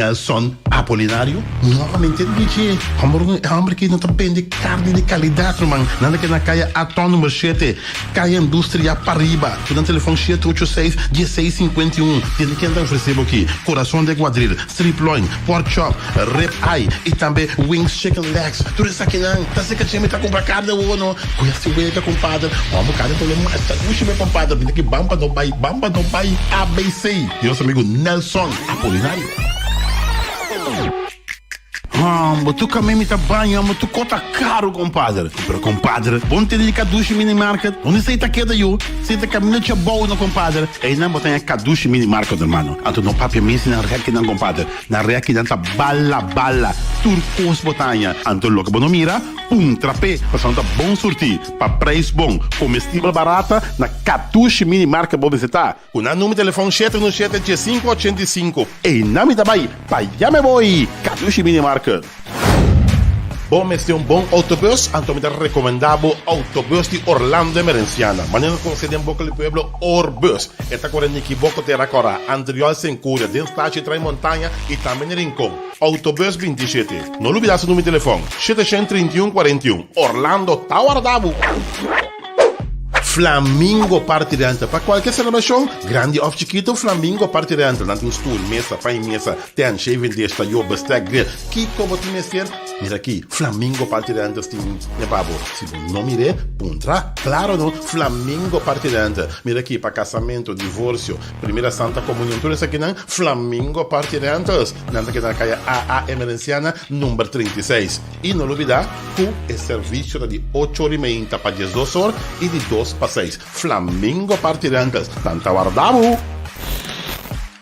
Nelson Apolinario, No, mi ntende di dje. Homber, e homber aki no ta bende carni di calidad, ruman. Nan ta keda na caya Aton number shete, caya Industria pariba. Cu nan telefon shete ocho seis, dieseis sinkuenta i un. Tende ken ta ofrece bo aki, Corazon de Guadril, Strip Loin, Pork Chop, Rib Eye y tambe Wings Chicken Legs. Tur esakinan ta seca dje mi ta cumpra carni awor no. Cuya si wega, compadre. Homber, carni ta lo masha dushi mi, compadre. Bini aki bam pa no bay, bam pa no bay. ABC. Di nos amigo Nelson Apolinario. Hombo, tu kame mi ta baña, hombo, tu kota karu, kompadre. Pero kompadre, bo no tene di Kadushi Mini Market? Unda esei ta keda yu? Esei ta kaminda Chabou no, kompadre. Einan bo ta haña Kadushi Mini Market, hermano. Anto no papia mes di nan rekinan, kompadre. Nan rekinan ta bala bala. Tur kos bo ta haña. Anto loke bo no mira, puntra p'e, pasobra nan ta bon surtí, pa preis bon, komestibel barata, na Kadushi Mini Market bo mester ta. Ku nan number telefòn shete unu shete diesinku ochenta i sinku. Einan mi ta bai, pa ya me boi! Kadushi Mini Market. Bo mester un bon autobus? Anto mi ta rekomendá bo Autobus di Orlando Emerenciana. Manera nos konosé den boka di pueblo, Orbus. E ta kore Nikiboko, Tera Kòrá, Antriol, Senkuria, den Stachi Trai Montaña i tambe na Rincon. Autobus 27. No lubidá su number di telefòn, 731 41. Orlando ta warda bo! Flamingo Party Rental Pa cualkier celebracion, grandi of chikito, Flamingo Party Rental nan tin stoel, mesa, paña mesa, tent, shaving dish, tayo, bestek, grill. Kico bo tin mester? Mira aki, Flamingo Party Rentals tin ne pa bo. Si bo no mir'é, puntra. Claro no, Flamingo Party Rental. Mira aki, pa casamento, divorcio, primera santa comunion, tur esakinan, Flamingo Party Rentals. Nan ta keda na caya AA Emerenciana, number 36. I no lubidá ku e servisio ta di ocho or i meinta pa diesdos or i di dos pa seis. Flamingo Party Rentals, nan ta warda bo!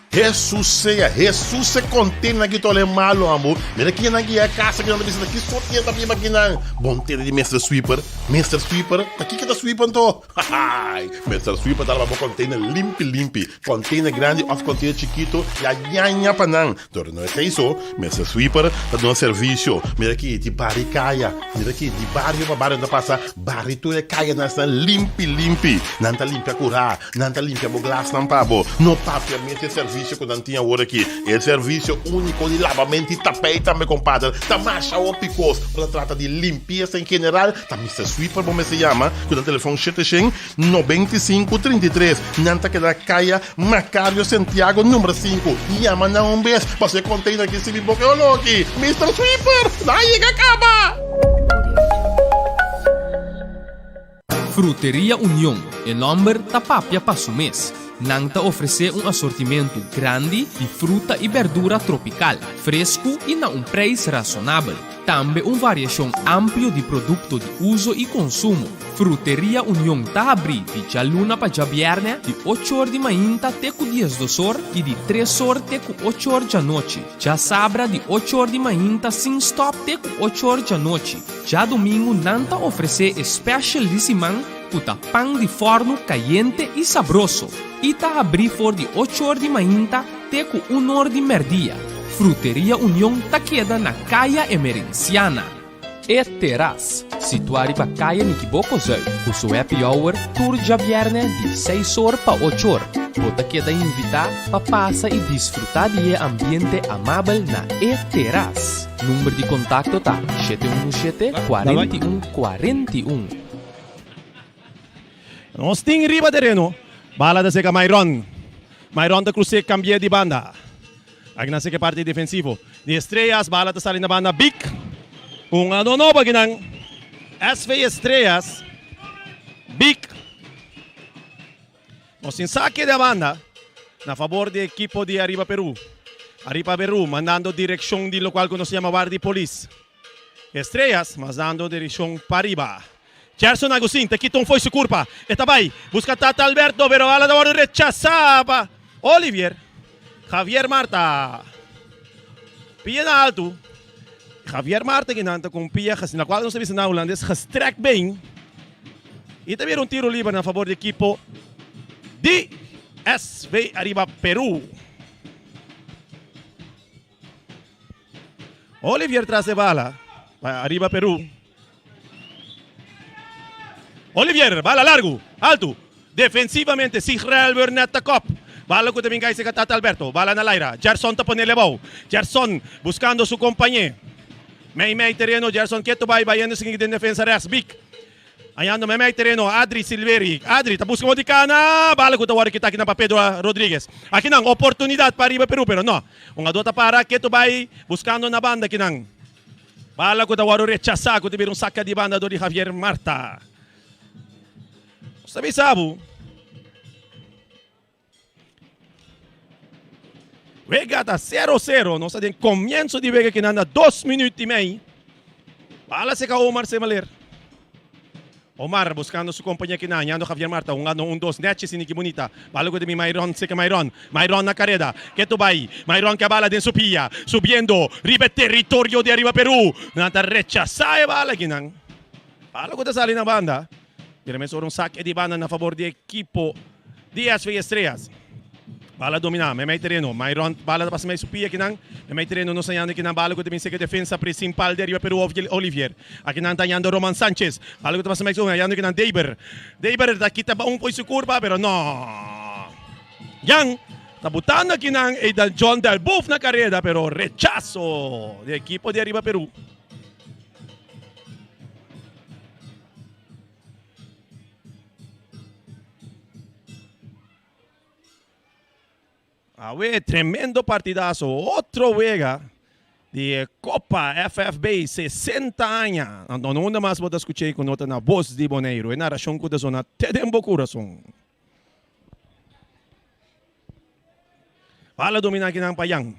Hesus sea, Hesus se kontena ki tole malo ambo. Mira kinan nan ki ya kasa kinan ta bisa ta ki sorti e ta biba kinan. Bon tende di Mister Sweeper, Mister Sweeper, ta kiko ta sweep anto? Hahaai, Mister Sweeper ta laba bo container limpi limpi, container grandi of container chikito ya ñaña pa nan. Dor no esei so, Mister Sweeper ta duna servisio. Mira aki di bari kaya, mira aki di bario pa bario nan ta pasa bari tur e kayanan esnan limpi limpi. Nan ta limpia kurá, nan ta limpia bo glasnan pa bo. No papia mes e servisio ku nan tin awor aki. E servisio úniko di labamento i tapei tambe kompadre. Ta masha hopi kos. Ora ta trata di limpiesa en general, ta Mister Sweeper bo mester yama ku nan telefòn shete shen 95 33 Nan ta keda kaya Macario Santiago number sinku. Yama nan un bes paso e container ki sibi boca e olo aki. Mister Sweeper, nan a yega caba! Fruteria Union, e nomber ta papia pa su mes. Nan ta ofresé un asortimentu grandi di fruta i berdura tropikal, fresku i na un preis rasonabel. Tambe un variashon amplio di produkto di uso i konsumo. Fruteria Union ta habrí di djaluna pa djabièrnè di ocho or di mainta te ku diesdos or i di tres or te ku ocho or djanochi. Djasabra di ocho or di mainta sin stòp te ku ocho or djanochi. Djadumingu nan ta ofresé e special di siman ku ta pan di fòrnu kayente i sabroso i ta habrí for di ocho or di mainta te ku un or di mèrdia. Fruteria Union ta keda na Kaya Emerenciana. E Terras, situá riba Kaya Nikiboko Zuid, ku su happy hour tur djabièrnè di seis or pa ocho or. Bo ta keda invitá pa pasa i disfrutá di e ambiente amabel na E Terras. Number di kontakto ta shete unu shete, 41 41. Nos tin riba tereno. Bala ta seka Myron. Myron ta krus'é kambi'é di banda. Aki nan seka e parti defensivo di Estrellas. Bala ta sali na banda Big. Un ado nobo aki nan. SV Estrellas. Big. Nos tin sake di a banda na fabor di ekipo di Ariba Peru. Ariba Peru mandando direkshon di lokual ku nos yama Warda di Polis. Estrellas mas dando direkshon pariba. Gerson Agustin ta kita un fo'i su kurpa. E ta bai buska Tata Alberto pero bala ta wòrdu rechasá pa Olivier. Javier Marta. Pia na altu. Javier Marta kinan ta ku un pia na kual nos ta bisa na hulandes gestrekt been. I ta bira un tiro liber na fabor di ekipo di SV Ariba Peru. Olivier tras e bala pa Ariba Peru. Olivier, bala largu, altu. Defensivamente Sigrel Burnett ta kop. Bala ku ta bin kai serka Tata Alberto. Bala na laira. Gerson ta pone lebou. Gerson buskando su kompañé. Mei mei tereno Gerson ketu bai bayendo sigui den defensa rechts. Bik Añando meimei tereno Adri Silveri. Adri ta buska modo di kana. Bala ku ta wòrdu kita akinan pa Pedro Rodriguez. Akinan oportunidat pa riba Peru pero no. Hungadó ta para ketu bai buskando na banda akinan. Bala ku ta wòrdu rechasá ku ta bira un saka di banda dor di Javier Marta. Nos ta bisa bo. Wega ta 0-0. Nos ta den comienzo di wega kinan na 2 minuut y mei. Bala seca Omar Semaler. Omar buscando su compañía kinan. Ñando Javier Marta. Jugando 1-2. Nechi siniki bonita. Bala ku mi Myron seca Myron. Myron na careda. Ketu bai. Myron ke bala den su pia. Subiendo. Riba territorio di Arriba Peru. Nan ta rechasa e bala kinan. Bala ku ta sali na banda. Mira mes ora un saque di banda na favor di equipo di SV Estrellas. Bala domina, meimei tereno. Myron, bala ta pasa mei su pia akinan. Meimei tereno nos hañando akinan bala ku ta bin seka defensa principal di Arriba Peru Olivier. Akinan ta hañando Roman Sanchez. Bala ku ta pasa mei su hañando akinan Deiber. Deiber ta kita un fo'i su kurpa pero no. Jan ta butando akinan ei ta John Del Boef na kareda pero rechaso di ekipo di Arriba Peru. Awe tremendo partidazo, otro wega di e Copa FFB 60 aña. Anto no unda mas bo ta scuch'e cu no ta na Voz di Boneiru, e narracion cu ta zona te den bo curason. Bala domina akinan pa Jan.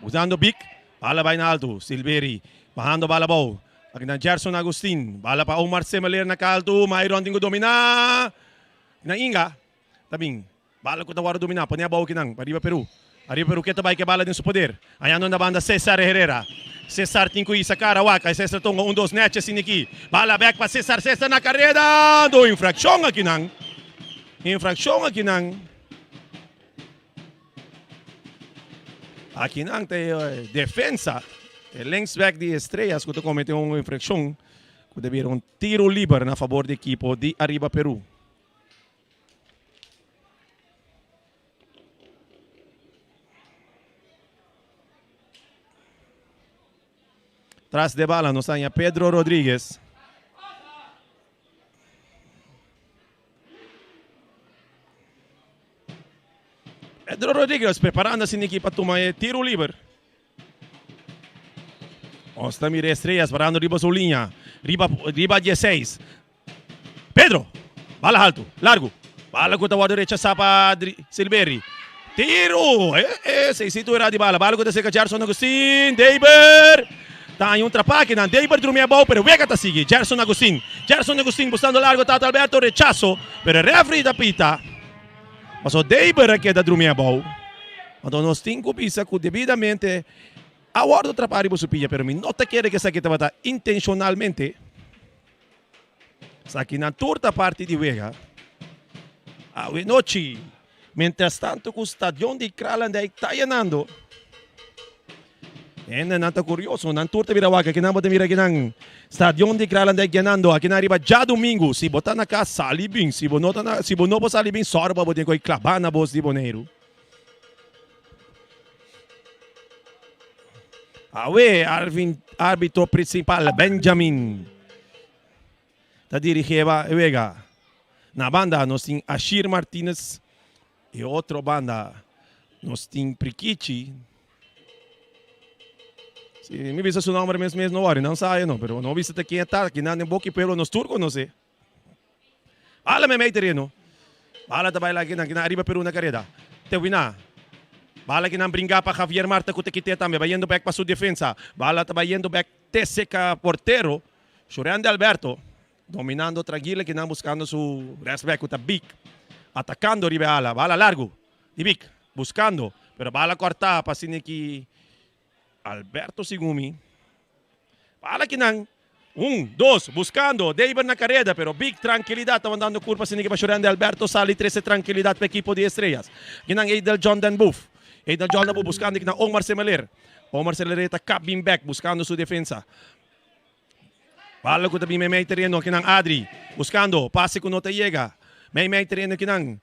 Usando Bik. Bala bai na alto. Silveri bahando bala abou. Akinan Gerson Agustin. Bala pa Omar Semeler na kaltu. Myron tin ku domina. Akinan Inga ta bin. Bala ku ta wòrdu domina. Pone abou akinan. Pa riba Peru. Ariba Peru ke ta bai ke bala den su poder. Ayando na banda Cesar Herrera. Cesar tin ku hisa kara wak. Ai Cesar tonga un dos nèchi asina aki. Bala bèk pa Cesar. Cesar na kareda. Do infrakshon akinan. Infrakshon akinan. Akinan ta e defensa, e linksback di Estrellas ku ta komete un infrakshon ku ta bira un tiro liber na fabor di ekipo di Arriba Peru. Tras de bala nos haña Pedro Rodriguez. Pedro Rodriguez preparando asina aki pa tuma e tiro liber. Nos ta mira Estrellas parando riba su liña. Riba, riba 16. Pedro, bala haltu, largu. Bala ku ta wòrdu rechasá pa Silveri. Tiro! Eh, eh, seisito era di bala. Bala ku ta serka Gerson Agustin. Deiber! Ta haña un trapá akinan. Deiber drumi abou, pero wega ta sigui. Gerson Agustin. Gerson Agustin bustando largo Tata Alberto. Rechaso, pero e refri ta pita. Paso Deiber a keda drumi abou. Anto nos tin ku bisa ku debidamente a wòrdu trapá riba su pia, pero mi no ta kere ku esaki tabata intenshonalmente. Esakinan tur ta parti di wega awenochi. Mientras tanto ku stadion di Kralendijk ta yenando. Hendenan ta kurioso, nan tur ta bira wak. Akinan bo ta mira akinan stadion di Kralendijk yenando. Akinan riba djadumingu. Si bo ta na kas, sali bin. Si bo no ta na, si bo no por sali bin, sòru pa bo tin ku klabá na bos di Boneiru. Awe Arvin, arbitro principal Benjamin ta dirigi e wega. Na banda nos tin Ashir Martinez y otro banda nos tin Prikichi. Si mi bisa su nomber mes mes no worry, nan sabe no, pero no bisa ta ken ta, kinan den boki pueblo nos tur conoce. Bala meimei tereno. Bala ta baila kinan kinan ariba Peru na kareda. Tewina. Bala kinan bringa pa Javier Marta ku ta kite tambe bayendo bek pa su defensa. Bala ta bayendo bek te seka portero Shurende Alberto dominando Traguila kinan buskando su restback ku ta Bik atakando riba e ala. Bala largu di Bik buskando pero bala kòrtá pa asina ki Alberto Sigumi. Bala kinan. Un, dos, buscando, Deiber na careda, pero big tranquilidad ta mandando curpa sin equipa Shurende Alberto sali trece tranquilidad pa equipo di Estrellas. Kinan Edel John Den Boef. Edel John Den Boef buscando kinan Omar Semeler. Omar Semeler ta kap bin back buscando su defensa. Bala cu ta bin meimei tereno kinan Adri buscando pase cu no ta yega. Meimei tereno kinan.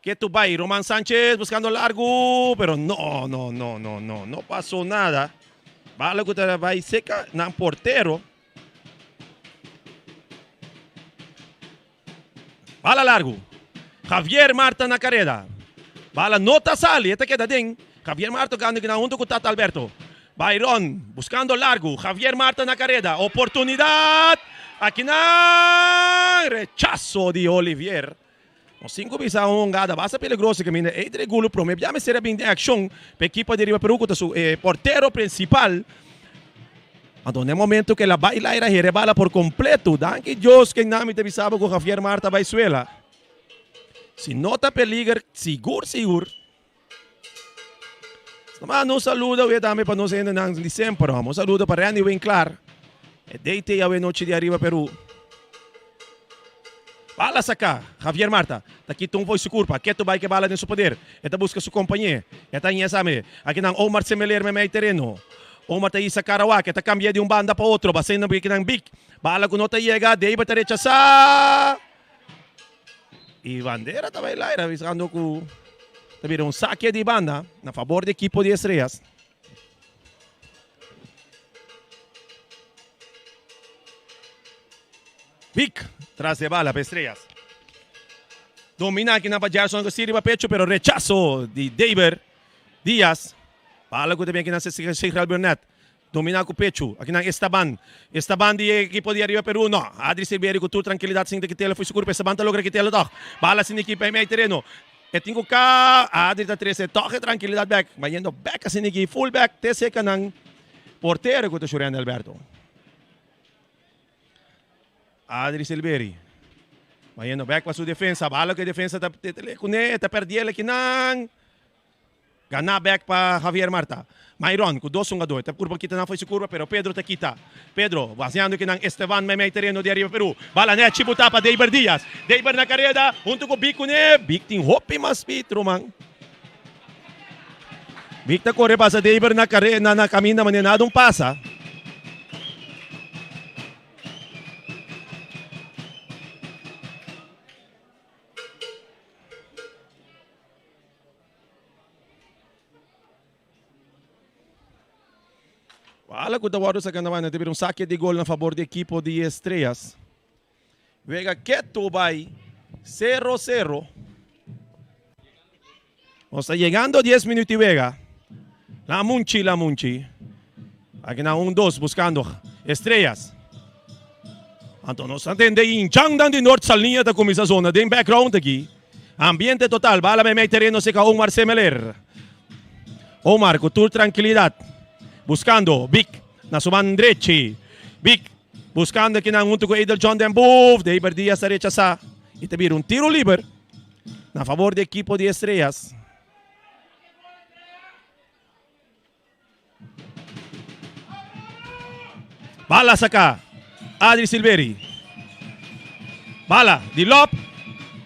Ketu bai Roman Sanchez buscando largo, pero no, no, no, no, no, no pasó nada. Bala ku ta bai seca nan portero. Bala largo. Javier Marta na careda. Bala no ta sali, e ta keda den. Javier Marta gana gana hunto ku Tata Alberto. Byron buscando largo. Javier Marta na careda. Oportunidad. Akinan rechazo di Olivier. Nos tin cu bisa un hungada basta peligroso caminda Adri Gulu prome bia mester a bin den accion pa ekipo di Riba Peru cu ta su portero principal. Anto na e momento cu el a bay laira hera e bala por completo. Danki Dios ken nami ta bisa bo cu Javier Marta bay suela. Si no ta peliger sigur sigur. Manda un saludo awe tambe pa nos hendenan di semper. Un saludo pa Randy Winklar. E DT awe nochi di Ariba Peru. Bala saca. Javier Marta. Ta kita un voice curpa. Keto bai ke bala den su poder. E ta busca su compañe. E ta ñe same. Aki nan Omar Semeler me mei tereno. Omar ta isa Karawak. E ta cambia di un banda pa otro. Basendo aki nan Big. Bala cu no ta yega. David ta rechasa. Y bandera ta bai laira bisando cu ta bira un saque di banda na favor di equipo di Estrellas. Vic tras de bala pa Estrellas. Domina aki na pa Gerson cu riba pecho pero rechazo di David Diaz. Bala cu ta bin aki na Sigral Burnett. Domina ku pechu. Akinan Estaban. Estaban di e ekipo di Ariba Peru. No. Adri Silverio ku tur trankilidat sinta kitela fo'i su kurpa. Estaban ta logra kitela tòg. Bala sin ekipo ei mei tereno. E tin ku ka. Adri ta trese tòg e trankilidat bèk. Bayendo bèk asin aki. Full bèk te seka nan portero ku ta Shurende Alberto. Adri Silveri. Bayendo bèk pa su defensa. Bala ku e defensa ta kuné. Ta pèrdiel akinan. Gana bek pa Javier Marta. Myron ku dos hungador ta purba kita nan fo'i su kurba pero Pedro ta kita. Pedro baseando kinan Esteban meimei tereno di ariba Peru. Bala nechi buta pa Deiber Diaz. Deiber na kareda huntu ku Big kuné. Big tin hopi mas speed ruman. Big ta kore pasa Deiber na kare na kaminda manera nada un pasa. Bala ku ta wòrdu saka na banda ta bira un sake di gol na fabor di ekipo di Estrellas. Wega ketu bai sero sero. Nos ta yegando dies minuut di wega. La Munchi, La Munchi. Aki na un dos buscando Estrellas. Anto nos ta tende hinchandan di Noord Saliña ta cuminsa zona den background aki. Ambiente total. Bala meimei tereno seca Omar Semeler. Omar cu tur tranquilidad. Buscando Big na su man drechi. Big buscando akinan hunto cu Edel John den Boef. Deber Diaz ta rechasa. Y ta bira un tiro liber na favor di equipo di Estrellas. Bala saca Adri Silveri. Bala di Lop.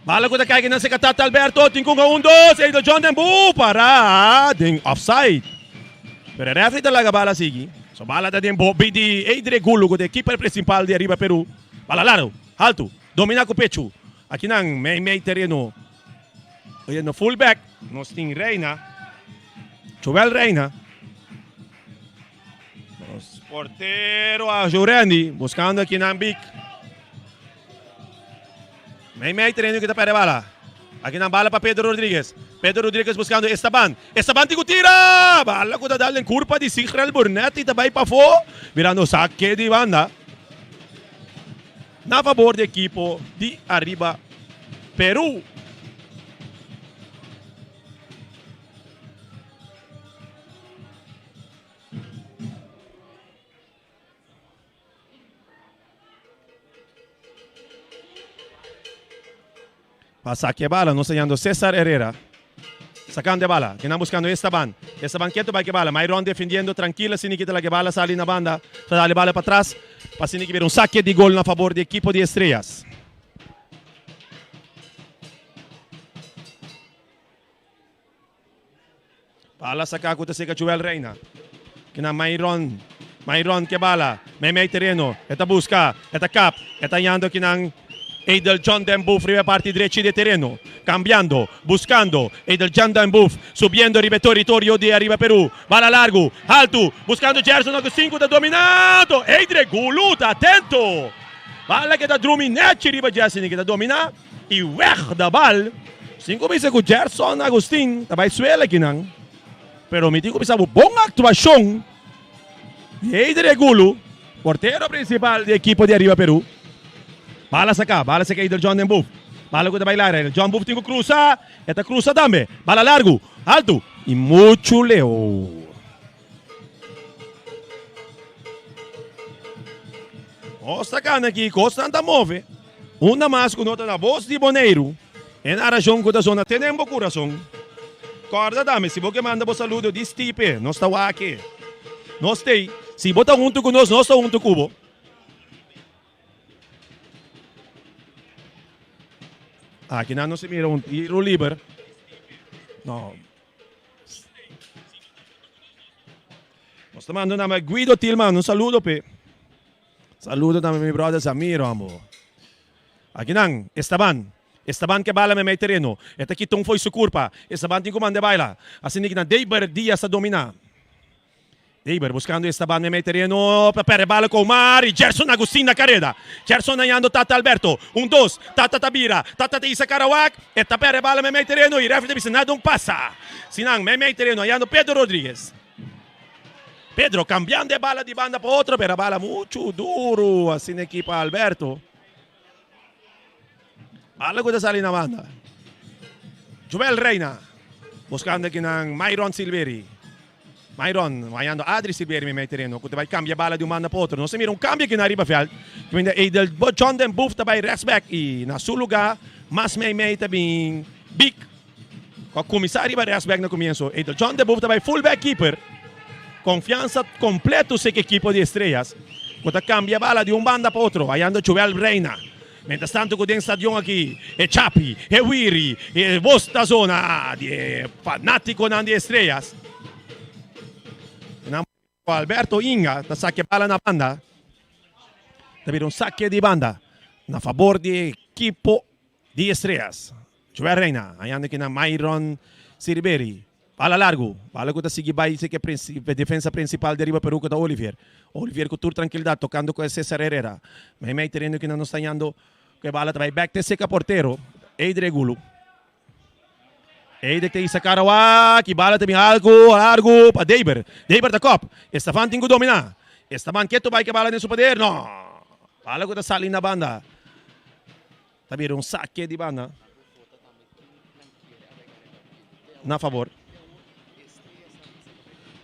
Bala cu ta cay na seca Tata Alberto. Tin cunga un dos. Eido John den bu para den offside. Pero e referee ta laga bala sigui. So bala ta den bobi di Eidre Gulu cu ta e keeper principal di Ariba Peru. Bala largo, halto, domina cu pecho. Akinan mei mei tereno. Oye no full back nos tin Reina. Joel Reina. Nos portero a Jorendi buscando aquí nan Big. Mei mei terreno que ta perde bala. Aquí nan bala pa Pedro Rodriguez. Pedro Rodriguez buscando Esteban. Esteban tiene tira. Bala ku ta dal den curpa di Sigrel Burnett y ta bay pafó. Mirando saque di banda. Na fabor di equipo di Arriba Peru. Pa saque bala, nos hallando Cesar Herrera. Sacando e bala, que nan buscando Esteban. Esteban quieto bai que bala. Myron defendiendo tranquilo, asina kita la que bala sali na banda. Ta dale bala pa atras. Pa asina ki bira un saque di gol na favor di equipo di Estrellas. Bala saca cu ta seca Joel Reina. Kina Myron. Myron ke bala. Meimei tereno. E ta busca. E ta kap. E ta hallando kinan. Edel John Den Boef riba e parti drechi di e tereno. Cambiando, buscando, Edel John Den Boef subiendo riba e toritorio di Ariba Peru. Bala largu, haltu, buscando Gerson Augustin cu ta dominando. Edre Gulu ta atento. Bala ke ta drumi nechi riba Jessiny ke ta domina y weg da bal. Sin cu bisa cu Gerson Augustin ta bay suela akinan. Pero mi tin cu bisa bo bon actuacion di Edre Gulu, portero principal di ekipo di Ariba Peru. Bala saca, bala saca Edel John den Boef. Bala cu ta bay laira, John Boef tin cu crusa, e ta crusa tambe. Bala largu, haltu y mucho leu. Nos ta gana aki, kosnan ta move. Unda mas ku no ta na bos di Boneiru, e narashon ku ta sona te den bo kurason. Kòrda tambe, si bo ke manda bo saludo di Stipe, nos ta wak e. Nos t'ei. Si bo ta huntu ku nos, nos ta huntu ku bo. Akinan nos a mira un tiro liber. No. Nos ta manda name Guido Tilman un saludo p'e. Saludo tambe mi brother Samiro ambo. Aki nan, Estaban. Estaban ke bala memei tereno. E ta kita un fo'i su kurpa. Estaban tin ku manda e baila. Asina ki nan Deiber Diaz ta domina. Deiber buscando Estaban memei tereno. Pa perde bala ku Omar y Gerson Agustin na kareda. Gerson hañando Tata Alberto. Un dos. Tata ta bira. Tata ta hisa Karawak. E ta perde bala memei tereno y refri ta bisa nada un pasa. Sinan memei tereno hañando Pedro Rodriguez. Pedro cambiando e bala di banda pa otro, pero a bala mucho duro asina ekipa Alberto. Bala cu ta sali na banda. Joel Reina buscando akinan Myron Silveri. Myron wayando Adri Silveri mei mei tereno cu ta bay cambia bala di un banda pa otro. Nos a mira un cambio aki na riba veld. Caminda Edel John den Boef ta bay rechtsback y na su lugar mas mei mei ta bin Big. Cu a cuminsa riba rechtsback na comienso. Edel John den Boef ta bay fullback keeper. Confiansa completo sek ekipo di Estrellas cu ta cambia bala di un banda pa otro hayando Joel Reina. Mientras tanto cu den stadion aki e chapi, e wiri, e voz ta zona di e fanaticonan di Estrellas. Alberto Inga ta saca e bala na banda. Ta bira un saque di banda na fabor di e ekipo di Estrellas. Joel Reina hayando aki na Myron Siriberi. Bala largu, bala ku ta sigui bai si ke defensa prinsipal di ariba Peru ku ta Olivier. Olivier ku tur trankilidat tokando ku e Cesar Herrera. Mei mei tereno ku nan no sta yando ku e bala ta bai bek te seka portero Eidre Gulu. Eidre ta hisa kara wak i bala ta bin algu largu pa Deiber. Deiber ta kòp. Estaban tin ku dominá. Estaban ketu bai ku e bala den su poder. No! Bala ku ta sali na banda. Ta bira un sake di banda na fabor.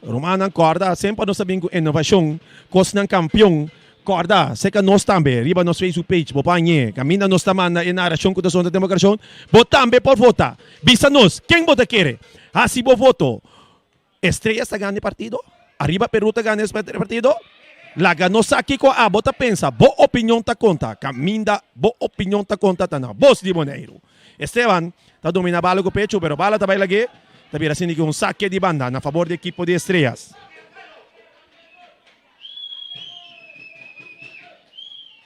Rumannan kòrda semper nos ta bin ku inovashon, kosnan kampion. Kòrda seka nos tambe riba nos Facebook page bo por hañ'é. Kaminda nos ta manda e narashon ku ta sonta den bo karashon. Bo tambe por vota. Bisa nos ken bo ta kere. Hasi bo voto. Estrellas ta gana e partido? Ariba Peru ta gana e partido? Laga nos sa kiko abo ta pensa. Bo opinion ta konta. Kaminda bo opinion ta konta ta na Bos di Boneiru. Esteban ta domina bala ku pechu pero bala ta bai lag'é. Ta bira sinti ku un sake di banda na fabor di ekipo di Estrellas.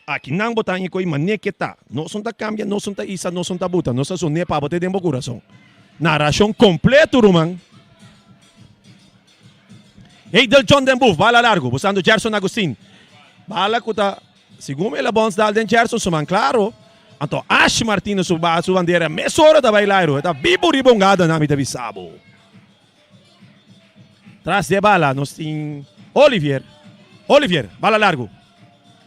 Aki nan bo ta haña ko'i manera ke ta. Nos no ta kambia, nos no ta isa, nos no ta buta. Nos ta soné pa bo te den bo kurason. Narashon kompleto, ruman. Edel John den buf, bala largu, busando Gerson Agustin. Bala ku ta, segun mi el a bòns dal den Gerson su man, klaro. Anto Ash Martinus su su bandera mesora ta bai lairu. E ta bibu riba un gada nan, mi ta bisa bo. Tras di e bala nos tin Olivier. Olivier, bala largu.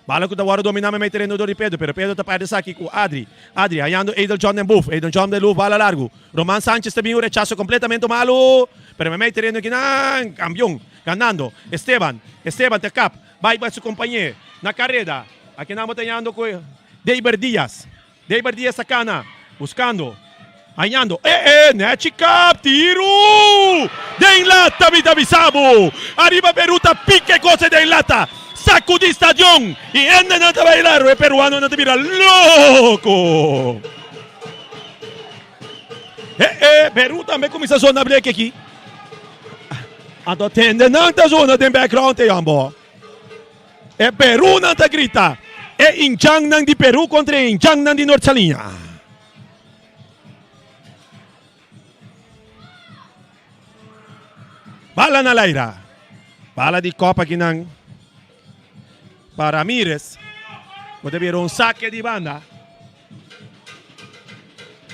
Bala ku ta wòrdu dominá meimei tereno dor di Pedro, pero Pedro ta pèrdè esaki ku Adri. Adri hañando Edel John den buf. Edel John den luf, bala largu. Roman Sanchez ta bin un rechaso kompletamente malu, pero meimei tereno kinan kampion ganando. Esteban, Esteban ta kap, bai pa su kompañé na kareda. Akinan bo ta hañando ku Deiber Diaz. Deiber Diaz ta kana, buskando, hañando, e e, nechi kap, tiru! Den lata mi ta bisa bo! Ariba Peru ta pika e kos den lata, sakudi stadion i hendenan ta baila, e peruanonan ta bira loko! E e, Peru tambe kuminsá zona bleki aki. Anto tende nan ta zona den background ei ambo. E Perunan ta grita. E Indjannan di Peru kontra e Indjannan di Nort Saliña. Bala na laira. Bala di kòp akinan pa Ramirez. Bo ta bira un sake di banda.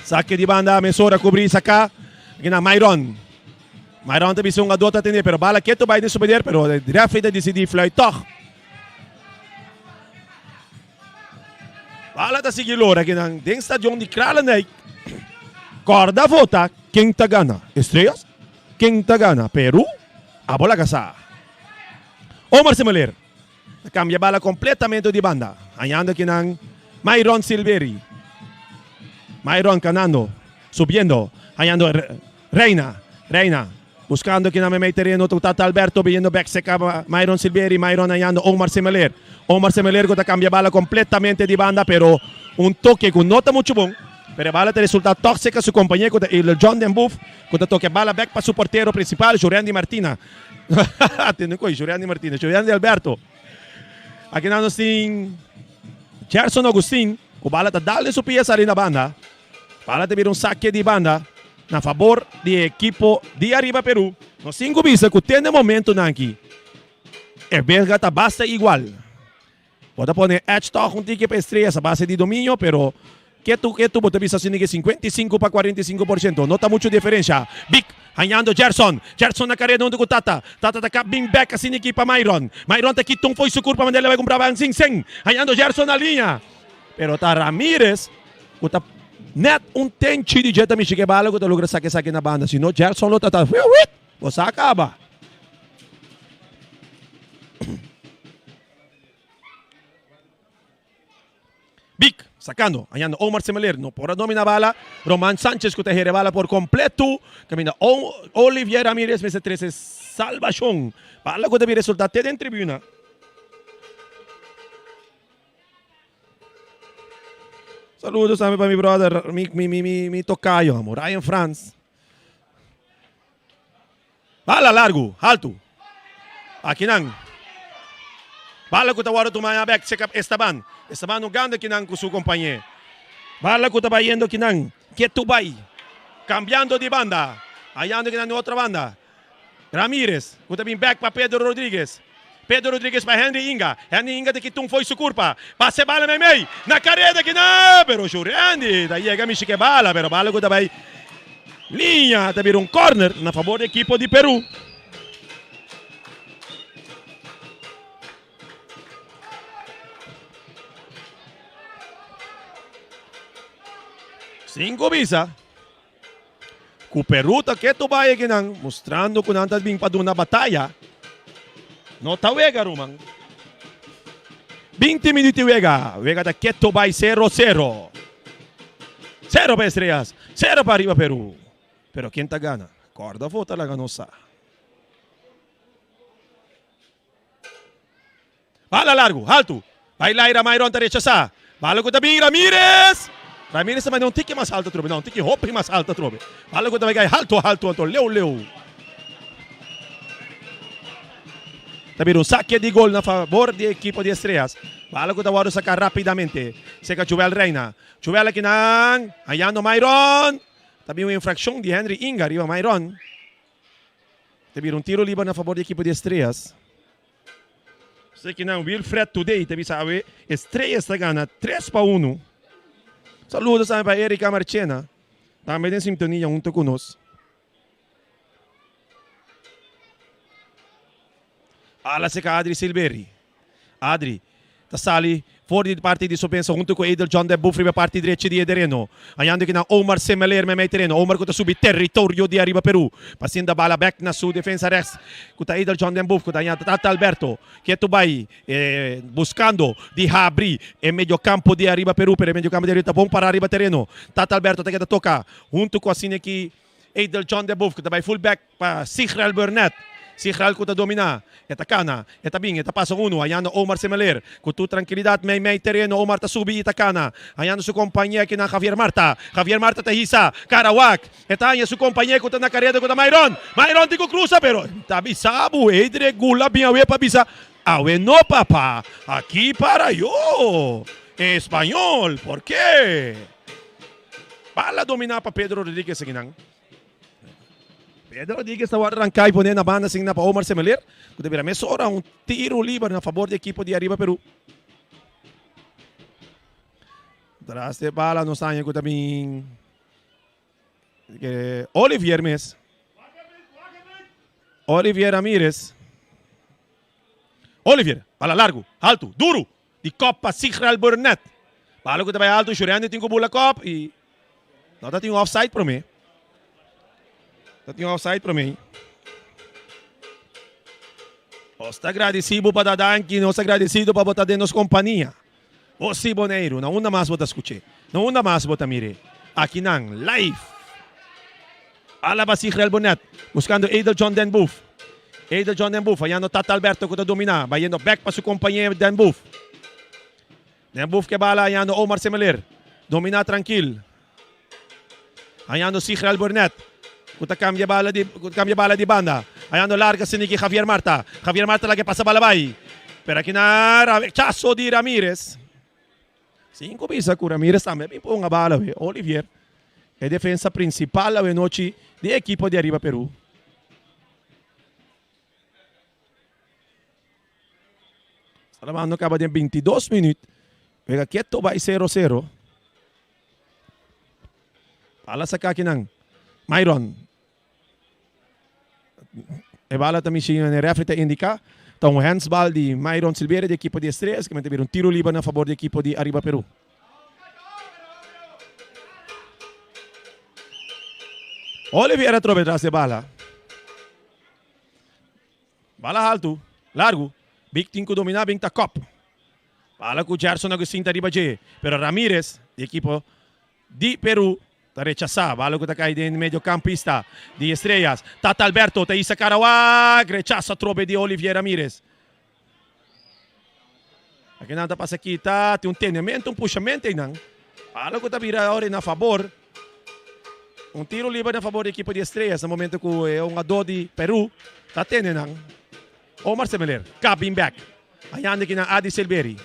Sake di banda mesora kubri saka akinan Myron. Myron ta bisa un gadó ta tende pero bala ketu bai den su poder pero referee ta disidí fluit tòg. Bala ta sigui lora kinan den stadion di Kralendijk. Corda vota ken ta gana Estrellas, ken ta gana Peru, abo laga sa. Omar Semeleer ta cambia bala completamente di banda, hañando kinan Myron Silveri. Myron canando, subiendo, hañando Reina, Reina, buscando kinan meimei tereno tu Tata Alberto biniendo bek seca Myron Silveri, Myron hañando Omar Semeleer. Omar Semeleer cu ta cambia bala completamente di banda pero un toke cu no ta mucho bon, pero e bala ta resulta toch seca su compañero cu ta Edel John den Boef cu ta toke bala bek pa su portero principal Jurendi Martina. Tende cu Jurendi Martina, Jurendi Alberto. Akinan nos tin Gerson Augustin cu bala ta dal den su pia sali na banda. Bala ta bira un sake di banda na fabor di e ekipo di Ariba Peru. Nos tin ku bisa ku te na e momentunan aki e belga ta basta igual. Bo ta pone edge tòg un tiki pa Estrellas a base di dominio, pero ketu ketu bo ta bisa asina ke 55 pa 45 por siento. No ta muchu diferensha. Big hañando Gerson. Gerson na kareda huntu ku Tata. Tata ta kap bin bèk asina aki pa Myron. Myron ta kita un fo'i su kurpa manera el a bai kumpra ban sin sen. Hañando Gerson na liña. Pero ta Ramirez ku ta net un tenchi di dje ta mishi ku e bala ku ta logra saka esaki na banda. Si no Gerson lo ta ta wiwit! Bo sa kaba. Big sakando, hañando Omar Semeleer no por a domina bala. Roman Sanchez ku ta here bala por kompleto. Kaminda Olivier Ramirez mester trese salbashon. Bala ku ta bin resulta te den tribuna. Saludos tambe pa mi brother, mi, mi, mi, mi, mi tocayo, amo, Ryan Frans. Bala largo, alto. Akinan. Bala ku ta wòrdu tumá ya bèk seka Estaban. Estaban no ganda kinan ku su kompañé. Bala ku ta bayendo kinan. Ketu bai. Kambiando di banda. Hayando kinan di otro banda. Ramirez ku ta bin bek pa Pedro Rodriguez. Pedro Rodriguez pa Henry Inga. Henry Inga ta kita un fo'i su kurpa. Pasa e bala meimei. Na kareda kina. Pero Shurendi ta yega mishi ku e bala. Pero bala ku ta bai liña ta bira un corner na fabor di ekipo di Peru. Sin ku bisa. Ku Peru ta ketu bai akinan, mustrando ku nan ta bin pa duna bataya. No ta wega, ruman. 20 minuut di wega. Wega ta ketu bai sero sero. Sero pa Estrellas, sero pa Ariba Peru. Pero ken ta gana? Korda vota laga nos sa. Bala largu, haltu. Bai laira, Myron ta rechasá. Bala ku ta bin Ramirez! Ramirez ta manda un tiki mas haltu atrobe. No, un tiki hopi mas haltu atrobe. Bala ku ta bai kai haltu, haltu, anto leu, leu. Ta bira un sake di gol na fabor di ekipo di Estrellas. Bala ku ta wòrdu saká rapidamente. Seka Joel Reina. Joel akinan, hañando Myron. Ta bin un infrakshon di Henry Inga riba Myron. Ta bira un tiro liber na fabor di ekipo di Estrellas. Sekinan Wilfred Today ta bisa awe Estrellas ta gana 3-1. Saludos tambe pa Erika Marchena, tambe den sintonia hunto ku nos. Ala seka Adri Silveri. Adri ta sali for di parti di sopensa huntu ku Edel John den Boef riba parti drechi di e tereno. Hañando kinan Omar Semeleer meimei tereno. Omar ku ta subi teritorio di ariba Peru. Pasinda bala bek na su defensa rechts ku ta Edel John den Boef ku ta haña Tata Alberto. Ketu bai buskando di habri e mediokampo di ariba Peru pero e mediokampo di ariba ta bon para riba tereno. Tata Alberto ta keda toka huntu ku asina ki Edel John den Boef ku ta bai full back. Pa Sigral Burnett. Sigral ku ta dominá. E ta kana. E ta bin. E ta pasa unu. Hañando Omar Semeleer. Ku tur trankilidat mei mei tereno Omar ta subi i ta kana. Hañando su kompañé akinan Javier Marta. Javier Marta ta hisa. Kara wak. E ta haña su kompañé ku ta na kareda ku ta Myron. Myron tin ku krusa pero ta bisa bo. Edre gula bin awe pa bisa. Awe no papa, aki para yo! Español, por ke? Bala dominá pa Pedro Rodriguez akinan. Pedro Rodriguez ta wòrdu ranká i poné na banda asigná pa Omar Semeler, ku ta bira mesora un tiru liber na fabor di ekipo di Ariba Peru. Tras di e bala nos haña ku ta bin Olivier mes. Olivier Ramirez. Olivier, bala largu, haltu, duru, di kòp pa Sigral Burnett. Bala ku ta bai haltu, Shurendi tin ku bula kòp i no ta tin un offside promé. Ta tin un offside promé. Nos ta gradisí bo pa ta danki, nos ta gradisido pa bo ta den nos kompania. Bo si Boneiru, na unda mas bo ta skuch'é? Na unda mas bo ta mir'é? Akinan, live! Alaba Sigrel Bonet, buskando Edel John Den Boef. Edel John Den Boef hayando Tata Alberto ku ta dominá, bayendo bèk pa su kompañero Den Boef. Den Boef ke bala hayando Omar Semeler, dominá trankil. Hayando Sigrel Burnett ku ta kambia bala di ku ta kambia bala di banda. Hayando larga siniki Javier Marta. Javier Marta laga e pasa bala bai. Pero akina rechaso di Ramirez. Sin ku bisa ku Ramirez tambe a bin ponga bala awe. Olivier e defensa prinsipal awe nochi di e ekipo di Ariba Peru. Salamando kaba den 22 minuut. Wega keto bai 0-0. Bala saka akinan. Myron. E bala ta mishi e refri ta indica. Ta un handsbal di Myron Silveria di ekipo di Estrellas. Ki mester bira un tiro liber na fabor di ekipo di Ariba Peru. Olivier atrobe tras e bala. Bala haltu, largu. Big tin ku dominá, bin ta kòp. Bala ku Gerson Agustin ta riba dje, pero Ramirez di ekipo di Peru ta rechasá. Bala ku ta kai den mediokampista di Estrellas. Tata Alberto ta hisa kara wak, rechaso atrobe di Olivier Ramirez. Akinan ta pasa kita, tin un tenemento, un pushamento einan. Bala ku ta bira awor na fabor. Un tiro liber na fabor di ekipo di Estrellas na momento ku e hungadó di Peru ta tene nan. Omar Semeler, kap bin bek. Ayanda aki na Adri Silveri.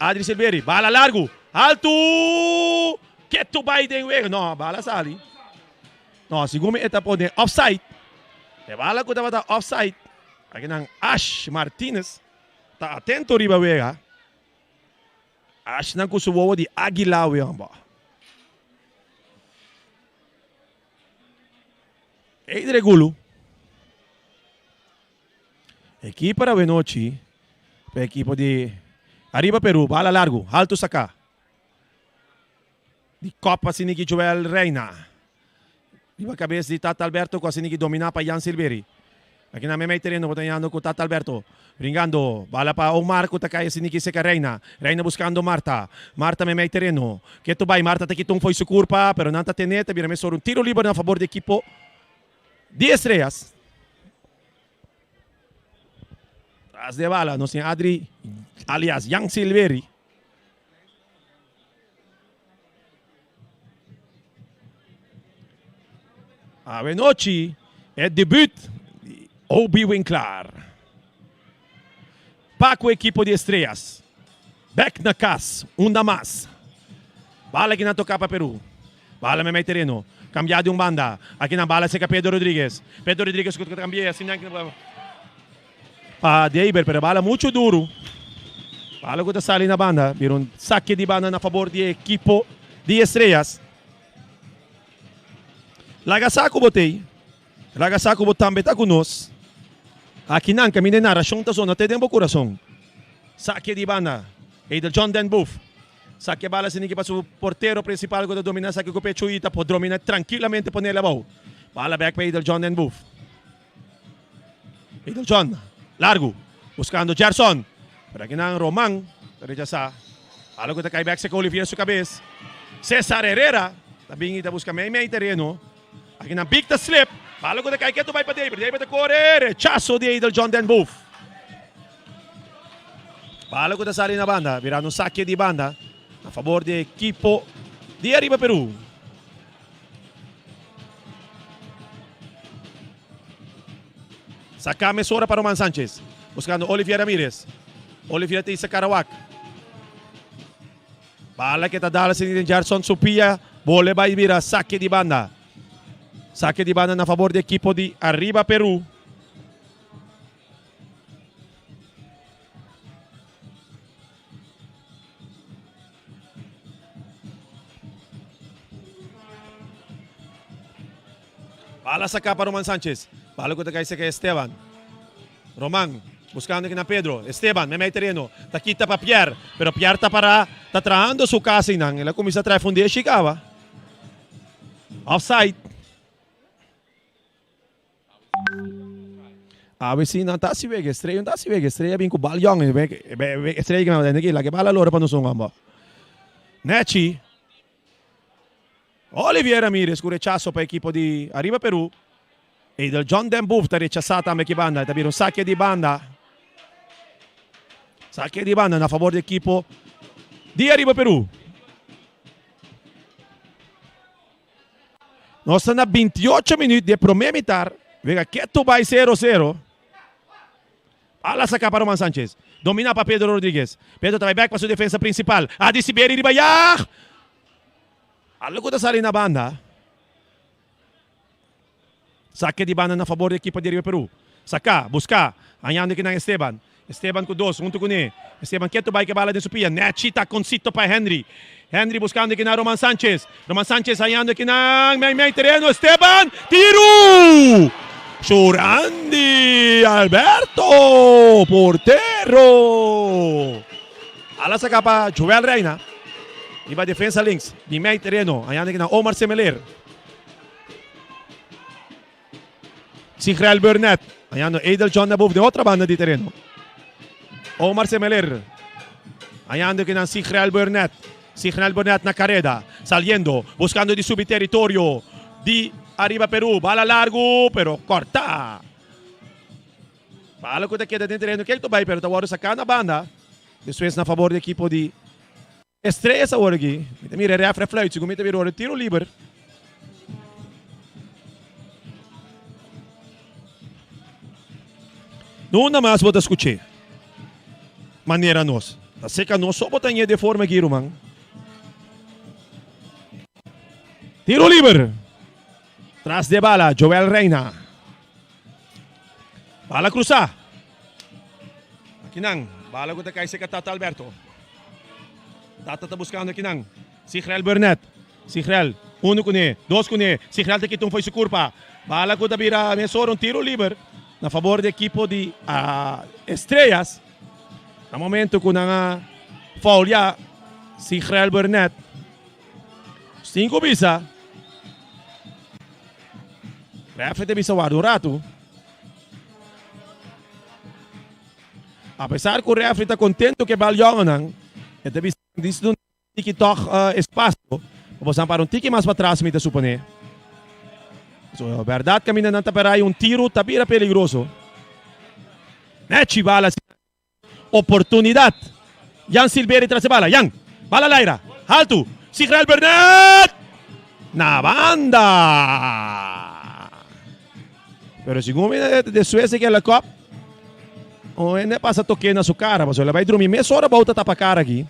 Adri Silveri, bala largu, haltu! Ketu bai den wega. No, bala sali. No, segun mi e ta pone offside. E bala ku tabata offside. Aki nan Ash Martinez ta atento riba wega. Ash nan ku su wowo di águila we homber. Eidre Gulu. Ekipo di awenochi pa ekipo di Ariba Peru, bala largu, haltu saká. Di kòp asiniki Joel Reina. Riba kabes di Tata Alberto ku asiniki dominá pa Jan Silveri. Aki na meimei tereno bo ta yando ku Tata Alberto. Bringando, bala pa Omar ku ta kai asiniki seka Reina. Reina buskando Marta. Marta meimei tereno. Ketu bai Marta ta kita un foi su kurpa, pero nan ta tene, ta bira mesora un tiro liber na fabor di ekipo di Estrellas. Tras di e bala nos tin Adri alias Jan Silveri. Awenochi e debut di Obi Winklaar. Pa ku ekipo di Estrellas. Bek na kas, unda mas. Bala ki nan toka pa Peru. Bala meimei tereno. Kambia di un banda. Aki nan bala seka Pedro Rodriguez. Pedro Rodriguez ku ta kambia asina pa Deiber, pero bala muchu duru. Bala ku ta sali na banda. Bira un sake di banda na fabor di ekipo di Estrellas. Laga sa ku bo t'ei. Laga sa ku bo tambe ta ku nos. Akinan kaminda e narashon ta zona te den bo kurason. Sake di banda. Edel John Den Boef. Sake bala siniki pa su portero prinsipal ku ta domina esaki ku pechu i ta por domina trankilamente ponel abou. Bala bek pa Edel John Den Boef. Edel John largu buskando Gerson. Pero akinan Roman ta rechasá. Bala ku ta kai bek seka Olivier su kabes. Cesar Herrera ta bin i ta buska mei mei tereno. Akinan Big ta slip. Bala ku ta kai ketu bai pa David. David ta kore. Rechaso di Edel John Den Boef. Bala ku ta sali na banda. Birando un sake di banda na fabor di ekipo di Ariba Peru. Saka mesora pa Roman Sanchez. Buscando Olivier Ramirez. Olivier ta isa Karawak. Bala ke ta dal asina den Gerson su pia. Bole bai bira sake di banda. Sake di banda na fabor di ekipo di Arriba Peru. Bala saká pa Roman Sanchez. Bala ku ta kai seka Esteban. Roman buskando aki na Pedro. Esteban meimei tereno. Ta kita pa Pierre. Pero Pierre ta pará. Ta trahando su kas einan. El a kuminsá traha fundeshi kaba. Offside. Awe si nan ta hasi wega. Estrella no ta hasi wega. Estrella bin ku bal yòn. Estrella ki nan aki. Laga e bal a lora pa nos un homber. Nechi. Olivier Ramirez ku rechaso pa ekipo di Arriba Peru. Edel John Den Boef ta rechasá tambe aki banda. E ta bira un sake di banda. Sake di banda na fabor di ekipo di Arriba Peru. Nos ta na 28 minuut di e promé mitar. Wega ketu bai 0-0. Bala saká pa Roman Sanchez. Dominá pa Pedro Rodriguez. Pedro ta bai bèk pa su defensa prinsipal. Adi Siberi riba yag! Algu ta sali na banda. Sake di banda na fabor di ekipo di Riba Peru. Saká, buská, hañando kinan Esteban. Esteban ku dos huntu kuné. Esteban ketu bai ke bala den su pia. Nechi ta konsito pa Henry. Henry buskando kinan Roman Sanchez. Roman Sanchez hañando kinan mei mei tereno. Esteban! Tiru! Shurandi Alberto! Portero! Ala saka pa Joel Reina. Riba defensa links di mei tereno. Hañando kinan Omar Semeler. Sigrel Burnett. Hañando Edel John na boven den otra banda di tereno. Omar Semeler. Hañando kinan Sigrel Burnett. Sigrel Burnett na careda. Saliendo. Buscando di subi territorio di Arriba Peru. Bala largo pero corta. Bala cu ta keda den tereno. Kek ta bay pero ta wordo saca na banda. Despues na favor di ekipo di Estrellas awor aki. Mi ta mira e refre fluit segun mi ta bira ora tiro liber. Nunda mas bo ta skuch'é manera nos. Ta seka nos so bo ta ñe de forma aki ruman. Tiro liber. Tras de bala Joel Reina. Bala krusá. Akinan, bala ku ta kai seka Tata Alberto. Tata ta buskando akinan. Sigrel Burnett. Sigrel, unu kuné, dos kuné. Sigrel ta kita un fo'i su kurpa. Bala ku ta bira mesora un tiro liber na fabor di ekipo di Estrellas. Na momento ku nan a foulia Sigrel Burnett. Sin ku bisa. Refe ta bisa warda un ratu. Apesar ku referee ta kontento ku e bal yòngenan, e ta bisa dis duna un tiki tòg espasio pa boso para un tiki mas patras mi ta suponé. So bèrdat kaminda nan ta pera i un tiru ta bira peligroso. Nechi bala asina. Oportunidat. Jan Silveri tras e bala. Jan. Bala laira. Haltu. Sigrel Burnett! Na banda! Pero segun mi despues di kela kop, un hende pasa toke na su kara, pasobra el a bai drumi mesora bou ta tapa kara aki.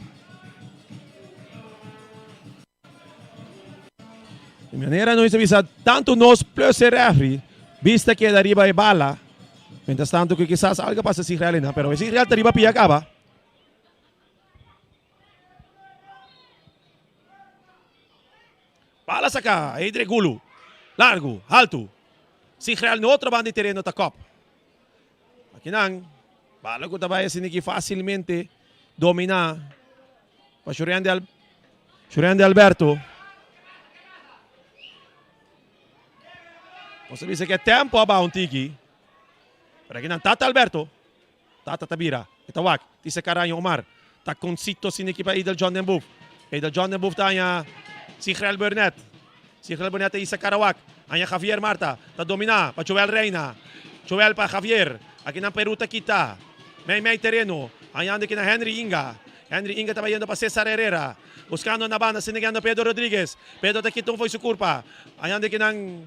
Di manera nos ta bisa tantu nos plus e refri bista keda riba e bala, mientras tanto ku kisas algo a pasa Sigrel einan, pero e Sigrel ta riba pia kaba. Bala saka, Edre Gulu, largu, haltu. Sigrel na otro banda di tereno ta kop. Akinan, bala ku ta bai asina ki fasilmente domina pa Shurian de Shurian de Alberto. Nos a bisa ku e tempo a baha un tiki. Pero akinan Tata Alberto. Tata ta bira, e ta wak, tin se karaña Omar. Ta konsito asina ki pa Edel John den Boef. Edel John den Boef ta haña Sigrel Burnett. Sigrel Burnett ta hisa kara wak. Haña Javier Marta. Ta dominá pa Joel Reina. Joel pa Javier. Akinan Peru ta kita. Mei mei tereno. Hañando kinan Henry Inga. Henry Inga ta bayendo pa Cesar Herrera. Buskando na banda asina kinan Pedro Rodriguez. Pedro ta kita un fo'i su kurpa. Hañando kinan.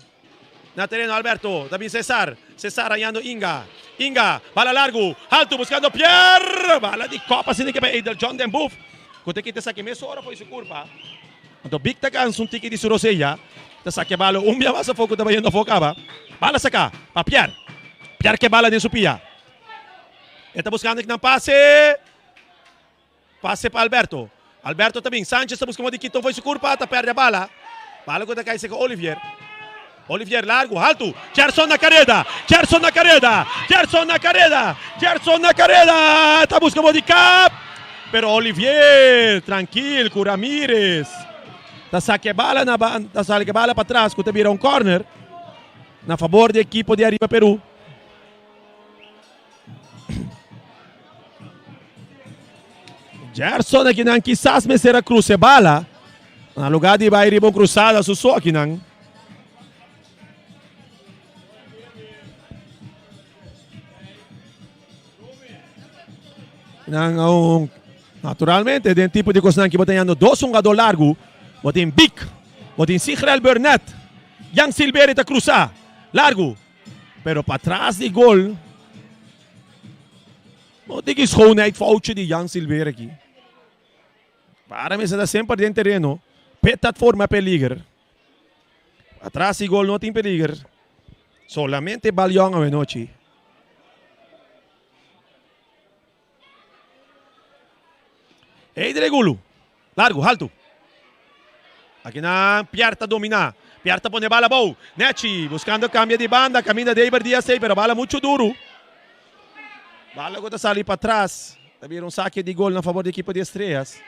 Na tereno Alberto, ta bin Cesar, Cesar hañando Inga, Inga, bala largu, haltu buskando Pierre, bala di kòp asina ke bai Edel John den buf, ku ta kita esaki mesora fo'i su kurpa. Anto Big ta kansa un tiki di su rosea, ta saka e bala un bia mas afó ku ta bayendo afó kaba. Bala saka pa Pierre, Pierre ke bala den su pia. E ta buskando kinan pase. Pase pa Alberto. Alberto ta bin. Sanchez ta buska modo di kita un fo'i su kurpa. Ta pèrdè bala. Bala ku ta kai serka Olivier. Olivier largu, haltu. Gerson na kareda. Gerson na kareda. Gerson na kareda. Gerson na kareda. Ta buska modo di kap. Pero Olivier trankil ku Ramirez. Ta saka e bala na ta saka e bala patras ku ta bira un kòrner na fabor di ekipo di Ariba Peru. Gerson akinan kisas mester a cruza e bala. Na lugar di bai riba un cruzada su so akinan. Nan un, naturalmente den tipo di cosnan ki bo ta yando dos hungador largo. Bo tin Big, bo tin Sigrel Burnett. Jan Silveri ta cruza largo. Pero patras di gol. No tin ki schoonheid foutje di Jan Silver aki. Para mester ta semper den tereno. Pet forma peliger. Patras di gol no tin peliger. Solamente bal yong awe nochi. Hey Gulu. Largo, haltu. Aki nan Pierre ta domina. Pierre ta pone bala abou. Nechi buscando cambia di banda. Caminda David Diaz ei, pero bala mucho duro. Bala cu ta sali patras. Ta bira un saque di gol na favor di equipo di Estrellas.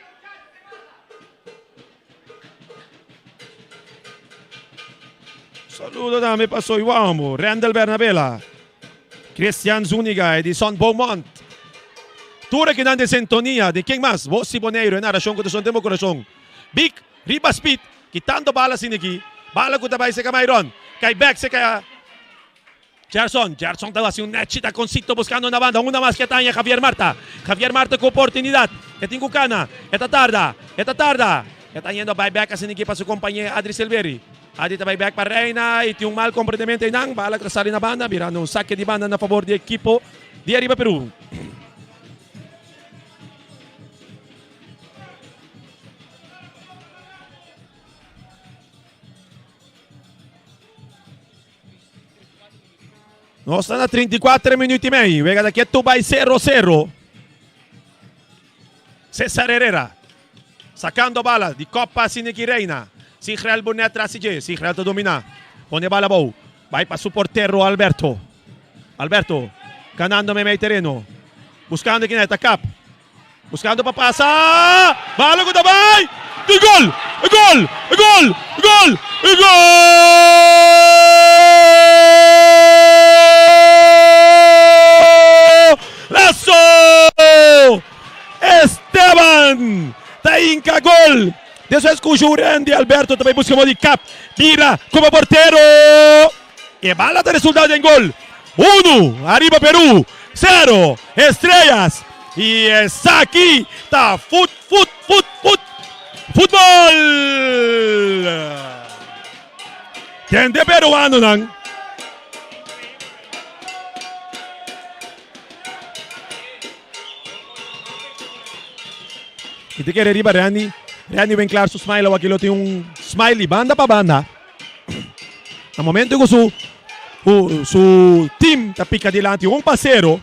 Saludo tambe pa Soy Wambo, Randall Bernabela, Christian Zuniga, Edison Beaumont. Tur akinan den sintonia di ken mas? Vos di Boneiru, e narashon ku ta son den bo kurason. Big riba speed, kitando bala asina aki. Bala ku ta bai seka Myron, kai bek seka Gerson. Gerson ta hasi un nechi takoncito buskando na banda. Unda mas ke ta haña Javier Marta. Javier Marta ku oportunidat. E tin ku kana. E ta tarda. E ta tarda. E ta yendo bai bek asina aki pa su kompañe Adri Silveri. Adi ta bai bek pa Reina y tin un mal comprendemento einan. Bala ta sali na banda, birando un saque di banda na favor di ekipo di Ariba Peru. Nos ta na 34 minuut y mei. Wega ta ketu bai 0-0. Cesar Herrera sacando bala di Copa Siniki Reina. Sigrel Bonet tras di dje. Sigrel ta domina. Pone bala abou. Bai pa su portero Alberto. Alberto ganando meimei tereno. Buscando kina ta kap. Buscando pa pasa. Bala cu ta bay. Di gol! Gol! Gol! Gol! Gol! Lazo! Esteban ta hinca gol. Despues cu Jurendi Alberto ta bay busca mo di kap. Bira como portero. E bala ta resulta den gol. Uno ariba Peru, sero Estrellas. Y esaki ta fut fut fut fut futbol. Tende peruanonan. Y te kere riba Randy. Randy Winklar su smile awaki lo tin un smiley banda pa banda. Na momento ku su ku su team ta pica dilanti un pa cero.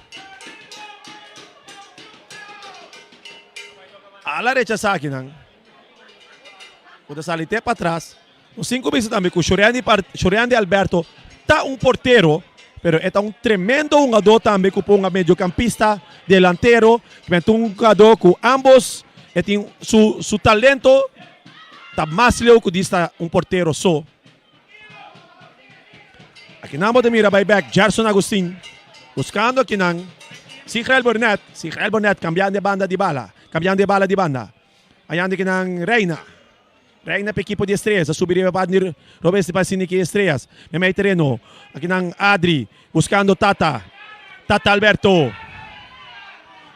Ala rechasa akinan. Ku ta sali te patras. Nos tin ku bisa tambe ku Shoreandi Shoreandi Alberto ta un portero, pero e ta un tremendo hungadó tambe ku por hunga mediocampista, delantero, ku ta un hungadó ku ambos e tin su su talento ta mas leu ku dis ta un portero so. Akinan bo ta mira bai bek Gerson Agustin buskando akinan Sigrel Burnett, Sigrel Burnett kambiando e banda di bala, kambiando e bala di banda. Ayandi kinan Reina. Reina pa ekipo di Estrellas a subi riba pa Adnir Robes pa Siniki Estrellas. Memey tereno. Akinan Adri buscando Tata. Tata Alberto.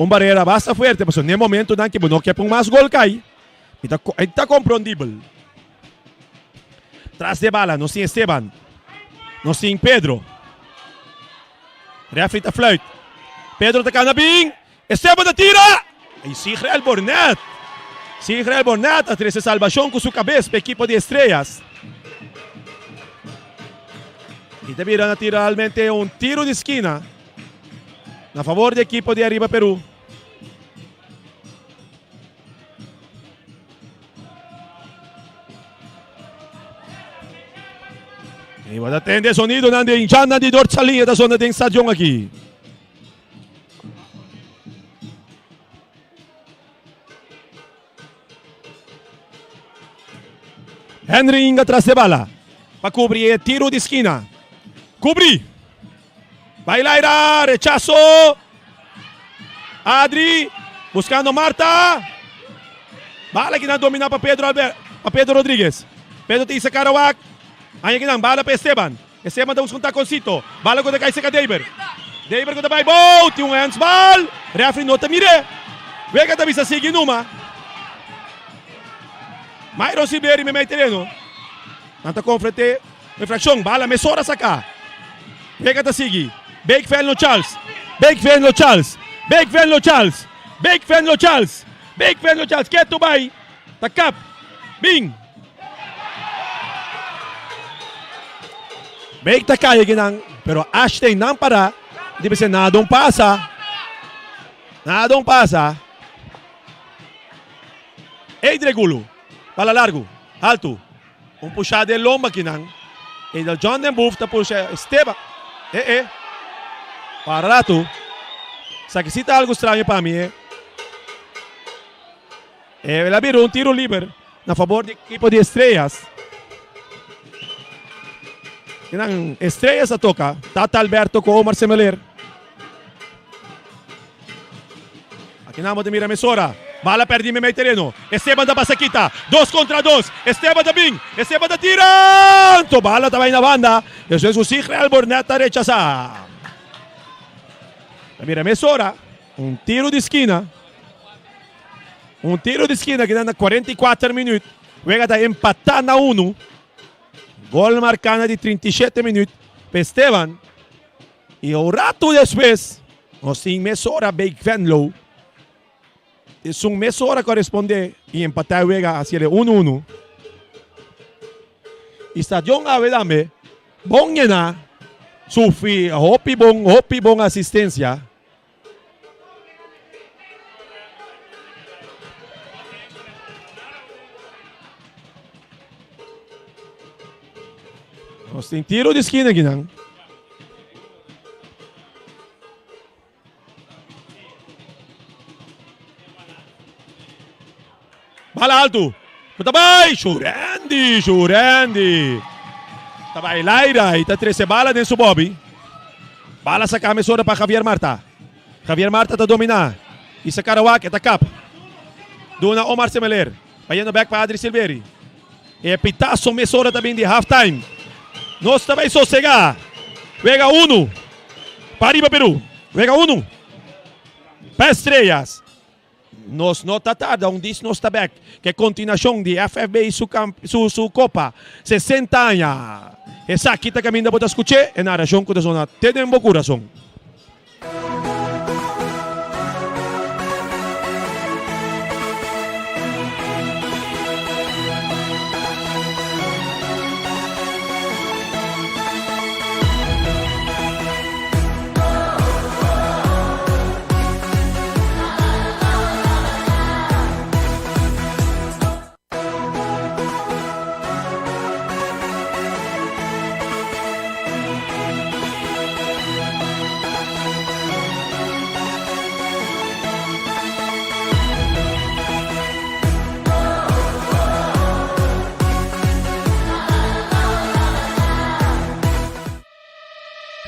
Un barera basta fuerte pasobra n'e momentonan ke bo no ke pon mas gol kai. Mi ta e ta komprondibel. Tras di e bala nos tin Esteban. Nos tin Pedro. Refri ta fluit. Pedro ta kana bin. Esteban ta tira! I Sigrel Bornet. Sigrel Bornet a trese salbashon ku su kabes pa ekipo di Estrellas. I ta bira naturalmente un tiro di skina na favor di ekipo di Ariba Peru. I bo ta tende sonidonan di hinchanan di Dortsalin e ta sona den stadion aki. Henry Inga tras de bala pa cubri e tiro di skina. Cubri. Bai Laira, rechazo. Adri buscando Marta. Bala kinan domina pa Pedro Albert, pa Pedro Rodriguez. Pedro ta isa Karawak. Aña kinan bala pa Esteban. Esteban ta busca un taconcito. Bala cu ta cay cerca Deiber. Deiber cu ta bay bou. Tin un handsbal. Referee no ta mire. Wega ta bisa sigui numa. Myron Silveri memey tereno. Nan ta confrente infraccion. Bala mesora saca. Wega ta sigui. Bake Venlo Charles. Bake Venlo Charles. Bake Venlo Charles. Bake Venlo Charles. Bake Venlo Charles. Keto bay. Ta kap. Bin. Beek ta kai akinan, pero Ashton nan para di bisa nada un pasa. Nada un pasa. Eidre Gulu, bala largu, altu. Un pusha den lomba akinan. Edel John den Boef ta pusha Esteban. Eh eh. Para ratu. Esaki si ta algu straño pa mi eh. El a bira un tiro liber na fabor di ekipo di Estrellas. Kinan Estrellas a toka Tata Alberto ku Omar Semeler. Akinan bo ta mira mesora. Bala perdi meimei tereno. Esteban ta pasa kita. Dos kontra dos. Esteban ta bin. Esteban ta tira. Anto bala ta bai na banda. Despues ku Sigre Albornet ta rechasa. Ta mira mesora. Un tiro di skina. Un tiro di skina kinan na 44 minuut. Wega ta empatá na unu. Gol marká na di 37 minuut pa Esteban. I un ratu despues nos tin mesora Beek Venlo. Esun mesora korespondé i empatá e wega hasié 1-1. I stadion awe tambe bon yená. Sufri hopi bon hopi bon asistensia. Nos tin tiro di skina akinan. Bala altu. Ku ta bai. Shurendi, Shurendi. Ta bai Laira i ta trese bala den su bobi. Bala saka mesora pa Javier Marta. Javier Marta ta domina. I sa Karawak e ta kap. Duna Omar Semeler. Bayendo bek pa Adri Silveri. E pitaso mesora ta bin di half time. Nos ta bai sosega. Wega unu. Pa riba Peru. Wega unu. Pa Estrellas. Nos no ta tarda, un dis nos ta bek ke kontinuashon di FFB su su su kopa 60 aña. Esaki ta kaminda bo ta skuch'é, e narashon ku ta sona te den bo kurason.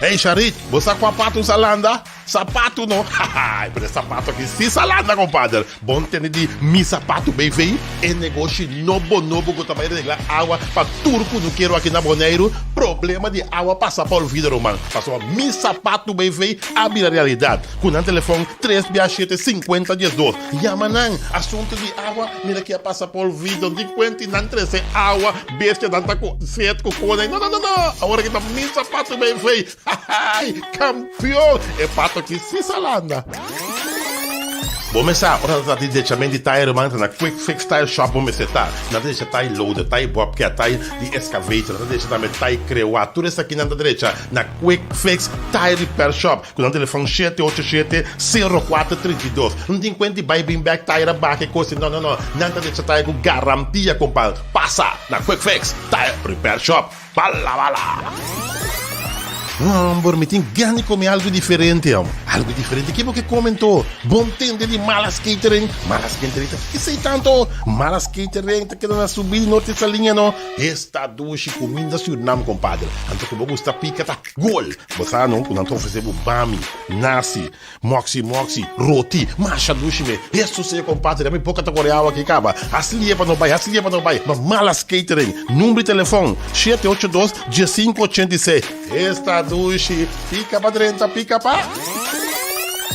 Hey Sharik, bo sa kua patu sa landa? Sapatu no, haha, pero e sapatu aki si sa landa compadre. Bon tende di Mi Sapatu BV, e negoshi nobo nobo ku ta bai regla awa pa tur kunukero aki na Boneiru. Problema di awa pasa pa olvido ruman, pasobra Mi Sapatu BV a bira realidat. Ku nan telefon tres bia shete sinkuenta diesdos. Yama nan, asuntu di awa mira ki a pasa pa olvido, di kuenti nan trese awa, bestia nan ta ku set ku kone. No no no no, awor aki ta Mi Sapatu BV. Hahaai! Kampion! E pato aki si sa landa. Bo mester ora ta trata di dechament di tayer ruman ta na Quick Fix Tire Shop bo mester ta. Nan ta decha tai loader, tai bobcat, tai di excavator, nan ta decha tambe tai crewa. Tur esaki nan ta drecha na Quick Fix Tire Repair Shop ku nan telefon shete ocho shete, sero kuater, 32. No tin kuenta di bai bin bek tire a baka e kos no no no. Nan ta decha tire ku garantia kompa. Pasa na Quick Fix Tire Repair Shop. Bala bala! Homber, mi tin gana di come algo diferente, hom. Algo diferente? Ke bo ke come anto? Bon tende di Malas Catering. Malas Catering ta kisei tanto? Malas Catering ta keda na subi di Norte Saliña, no? Esta dushi cuminda Surinam, compadre. Anto ku bo gusta pica ta gol. Bo sa no ku nan ta ofrece bo bami, nasi, Moxi moxi, roti, masha dushi me. Hesus sea compadre, mi boca ta core awa aki caba. Hasi lie pa no bay, hasi lie pa no bay. Ma Malas Catering, number di telefon, shete ocho dos, diesinco ochenta i seis. Esta dushi, pica pa drenta, pica pa.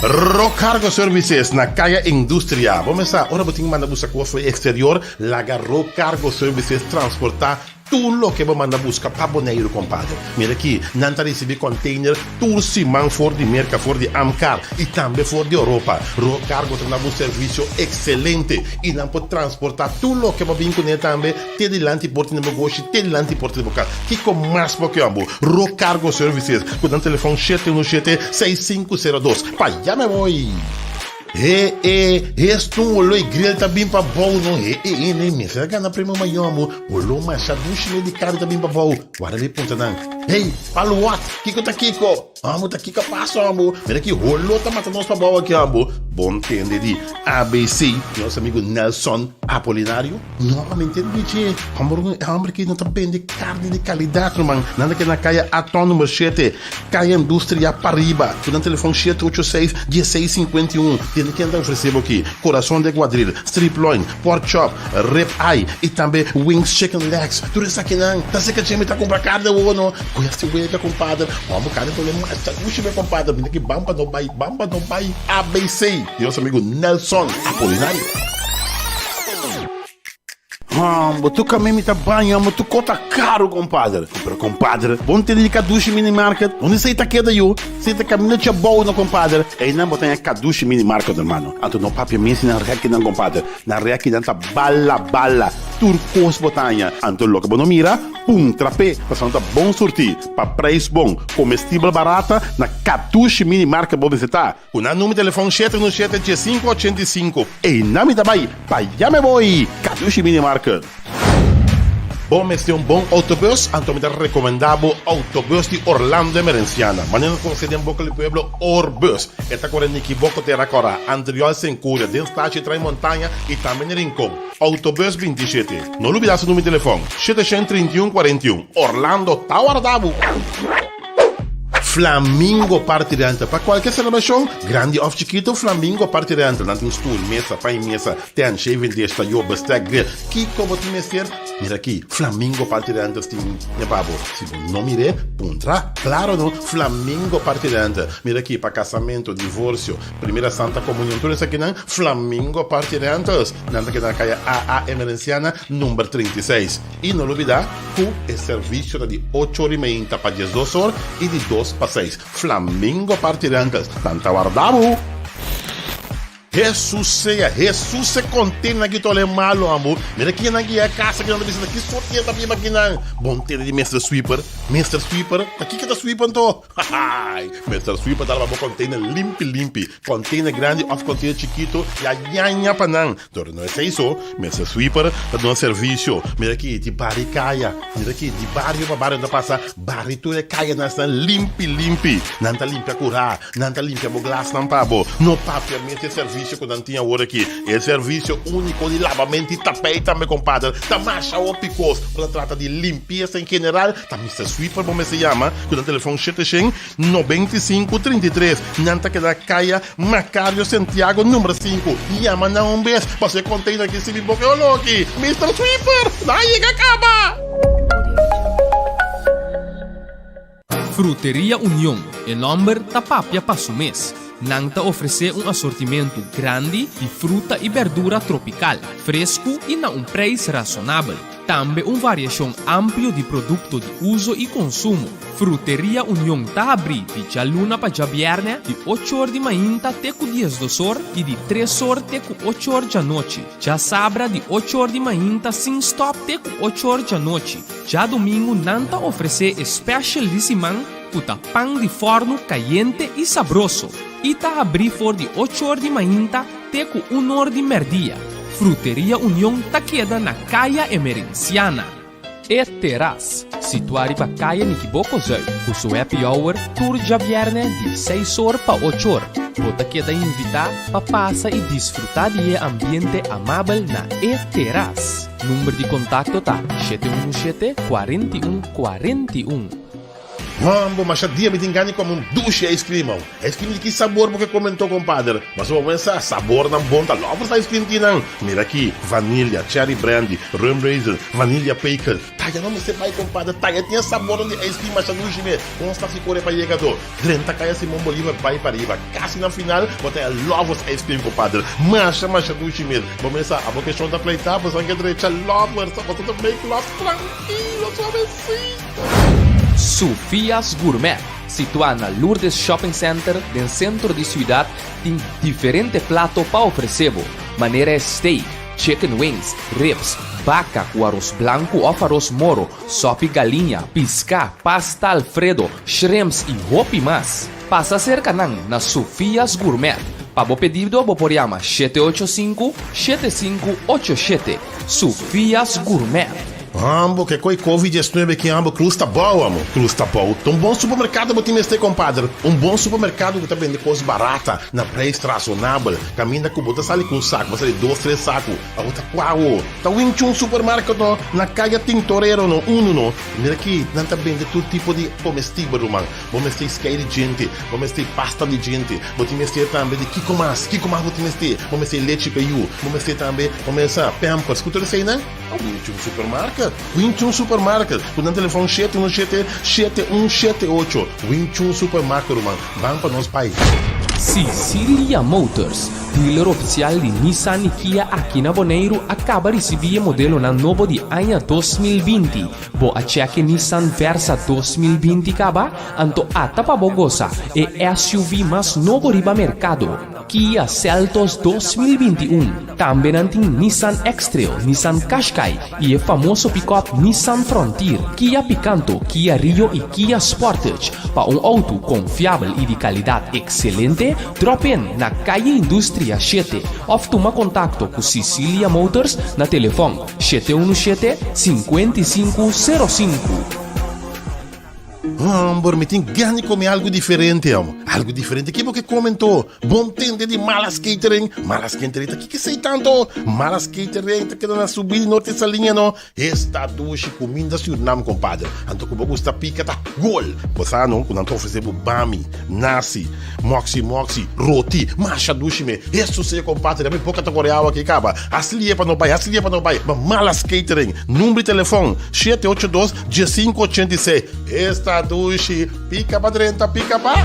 Rock Cargo Services na Kaya Industria. Bo mester sa, ora bo tin manda buska kos for exterior, laga Rock Cargo Services transporta Tur loke bo manda buska pa Boneiru, kompadre. Mira aki, nan ta risibí kònteiner tur siman for di Merka, for di Amkar i tambe for di Oropa. Road Cargo ta duna bo un servisio ekselente i nan por transportá tur loke bo bin kuné tambe te dilanti porta di negoshi, te dilanti porta di bo kas. Kiko mas bo ke abo? Road Cargo Services ku nan telefòn shete unu shete, seis sinku sero dos. Pa yama awor! He e, hestun wolo e grill ta bin pa bou no he e e ne mester a gana premio mayor amo wolo masha dushi me di kari ta bin pa bou wara mi punta nan hey palu wat kiko ta kiko amo ta kiko a pasa amo mira ki holo ta mata nos pa bou aki amo bon tende di abc nos amigo Nelson Apolinario no mi ntende di dje homber e homber aki no ta bende karni di kalidat ruman nan ta keda na kaya Aton number shete. Kaya Industria pariba, ku nan telefòn shete ocho seis, dieseis sinkuenta i un. Tende ken ta ofresé bo aki, Corazon de Guadril, Strip Loin, Pork Chop, Rib Eye i tambe Wings Chicken Legs. Tur esakinan ta seka dje mi ta kumpra karni awor no. Ku esti wega kompadre, hòmber karni ta olé masha dushi be kompadre. Bini aki bamba no bai, bamba no bai. ABC di nos amigu Nelson Apolinario. Hombo, tu kami mi ta baña, hombo, tu kota karu, kompadre. Pero kompadre, bo no tende di Kadushi Mini Market? Unda esei ta keda yu? Esei ta kaminda Chabou no, kompadre. Einan bo ta haña Kadushi Mini Market, hermano. Anto no papia mes di nan rekinan, kompadre. Nan rekinan ta bala bala. Tur kos bo ta haña. Anto loke bo no mira, puntra p'e, pasobra nan ta bon surtí, pa preis bon, komestibel barata, na Kadushi Mini Market bo mester ta. Ku nan number telefòn shete unu shete diesinku ochenta i sinku. Einan mi ta bai, pa ya me boi! Kadushi Mini Market. Bo mester un bon autobus? Anto mi ta rekomendá bo Autobus di Orlando Emerenciana. Manera nos konosé den boka di pueblo, Orbus. E ta kore Nikiboko Tera Kòrá, Antriol Senkuria, den Stashi Trai Montaña i tambe na Rincon. Autobus 27. No lubidá su number di telefòn, 731 41. Orlando ta warda bo! Flamingo Party Rental. Pa cualkier celebracion, grandi of chikito, Flamingo Party Rental. Nan tin stoel, mesa, pan y mesa, tent, shaving dish, tayo, bestek, grill. Kico bo tin mester? Mira aki, Flamingo Party Rentals tin e pa bo. Si bo no mir'é, puntra. Claro no, Flamingo Party Rental. Mira aki, pa casamento, divorcio, primera Santa Comunion, tur esakinan, Flamingo Party Rentals. Nan ta keda na caya AA Emerenciana, number 36. Y no lubida cu e servicio ta di ocho or y meinta pa diesdos or y di dos pa seis. Flamingo Party Rentals, nan ta warda bo! Hesus sea, Hesus se conten nan ki tole malo ambo. Mira kinan nan ki ya casa kinan ta bisa ta ki sortie ta biba kinan. Bon tende di Mister Sweeper, Mister Sweeper, ta kiko ta sweep anto? Hahaai, Mister Sweeper ta laba bo container limpi limpi, container grandi of container chikito ya yaña pa nan. Dor no esei so, Mister Sweeper ta duna servisio. Mira aki di bari kaya, mira aki di bario pa bario nan ta pasa bari tur e kayanan esnan limpi limpi. Nan ta limpia kurá, nan ta limpia bo glasnan pa bo. No papia mes e servisio. servisio ku nan tin awor aki. E servisio úniko di labamento i tapei tambe, kompadre. Ta masha hopi kos. Ora ta trata di limpiesa en general, ta Mister Sweeper bo mester yama ku nan telefòn 795 33. Nan ta keda Kaya Macario Santiago number sinku. Yama nan un bes pasobra e container aki sirbi bo ke oloki. Mister Sweeper, nan a yega kaba! Fruteria Union, e nomber ta papia pa su mes. Nan ta ofresé un asortimentu grandi di fruta i berdura tropikal, fresku i na un preis rasonabel. Tambe un variashon amplio di produkto di uso i konsumo. Fruteria Union ta habrí di djaluna pa djabièrnè di ocho or di mainta te ku diesdos or i di tres or te ku ocho or djanochi. Djasabra di ocho or di mainta sin stòp te ku ocho or djanochi. Djadumingu nan ta ofresé e special di siman ku ta pan di fòrnu kayente i sabroso i ta habrí for di ocho or di mainta te ku un or di mèrdia. Fruteria Union ta keda na Kaya Emerenciana. E Terras, situá riba Kaya Nikiboko Zuid, ku su happy hour tur djabièrnè di seis or pa ocho or. Bo ta keda invitá pa pasa i disfrutá di e ambiente amabel na E Terras. Number di kontakto ta 717 41 41. Mambo, masha dia mi tin gana di come un dushi ice cream aw. Ice cream di ki sabor bo ke come anto compadre? Mas bo pensa sabornan bon ta lovers ice cream tin nan. Mira aki, vanilla, cherry brandy, rum raisin, vanilla pecan. Taya no mester bai compadre, taya tin e sabornan di ice cream masha dushi mes. Con sta si core pa yega do? Drenta caya Simon Bolivar bai pariba. Casi na final bo ta e lovers ice cream compadre. Masha masha dushi mes. Bo mesa abo ke shon ta pleita bo san ke drecha lovers, bo ta make love tranquilo suavecito. Sofia's Gourmet, situá na Lourdes Shopping Center den sentro di siudat, tin diferente plato pa ofresé bo, manera e steak, chicken wings, ribs, baka ku aros blanku òf aros moro, sòpi galiña, piská, pasta alfredo, shrimps i hopi mas. Pasa serka nan na Sofia's Gourmet. Pa bo pedido bo por yama 785 7587. Sofia's Gourmet. Ambo ke koi covid 19 ki ambo cruz ta bou amo cruz ta bou ta un bon supermercado bo tin mester compadre un bon supermercado ku ta bende kos barata na prijs razonabel kaminda ku bo ta sali ku un saku bo sali dos tres saku abo ta kua awo ta Wing Chun supermarket no na kaya Tintorero no uno no mira ki nan ta bende tur tipo di comestibel ruman bo mester skei di djente bo mester pasta di djente bo tin mester tambe di kiko mas kiko mas bo tin mester bo mester lechi pa yu bo mester tambe bo mester pampers ku tur eseinan. A Wing Chun Supermarket, Wing Chun Supermarket, ku nan telefòn 717 7178. Wing Chun Supermarket ruman, ban pa nos bai. Sicilia Motors, dealer ofisial di Nissan i Kia aki na Boneiru a kaba risibí e modelonan nobo di aña 2020. Bo a chèk e Nissan Versa 2020 kaba? Anto ata pa bo gosa e SUV mas nobo riba merkado. Kia Seltos 2021. Tambe nan tin Nissan X-Trail, Nissan Qashqai i e famoso pikòp Nissan Frontier, Kia Picanto, Kia Rio i Kia Sportage. Pa un outo konfiabel i di kalidat ekselente, dròp in na Calle Industria shete òf tuma kontakto ku Sicilia Motors na telefòn 717 55 05. Homber, mi tin gana di come algo diferente, amo. Algo diferente? Ki bo ke come anto? Bon tende di Malas Catering? Malas Catering ta ki kesey tanto? Malas Catering ta keda na subida di Norte Saliña no. Esta dushi cuminda Surinam, compadre. Anto cu bo gusta pica ta gol. Bo sa no cu nan ta ofrece bo bami, nasi, moxi moxi, roti. Masha dushi me. Eso sea, compadre. Mi boca ta core awa aki caba. Haci lie pa no bay, haci lie pa no bay. Ma Malas Catering. Number di telefon, 782. Diesinco ochenta i seis Esta dushi Pica pa drenta pica pa.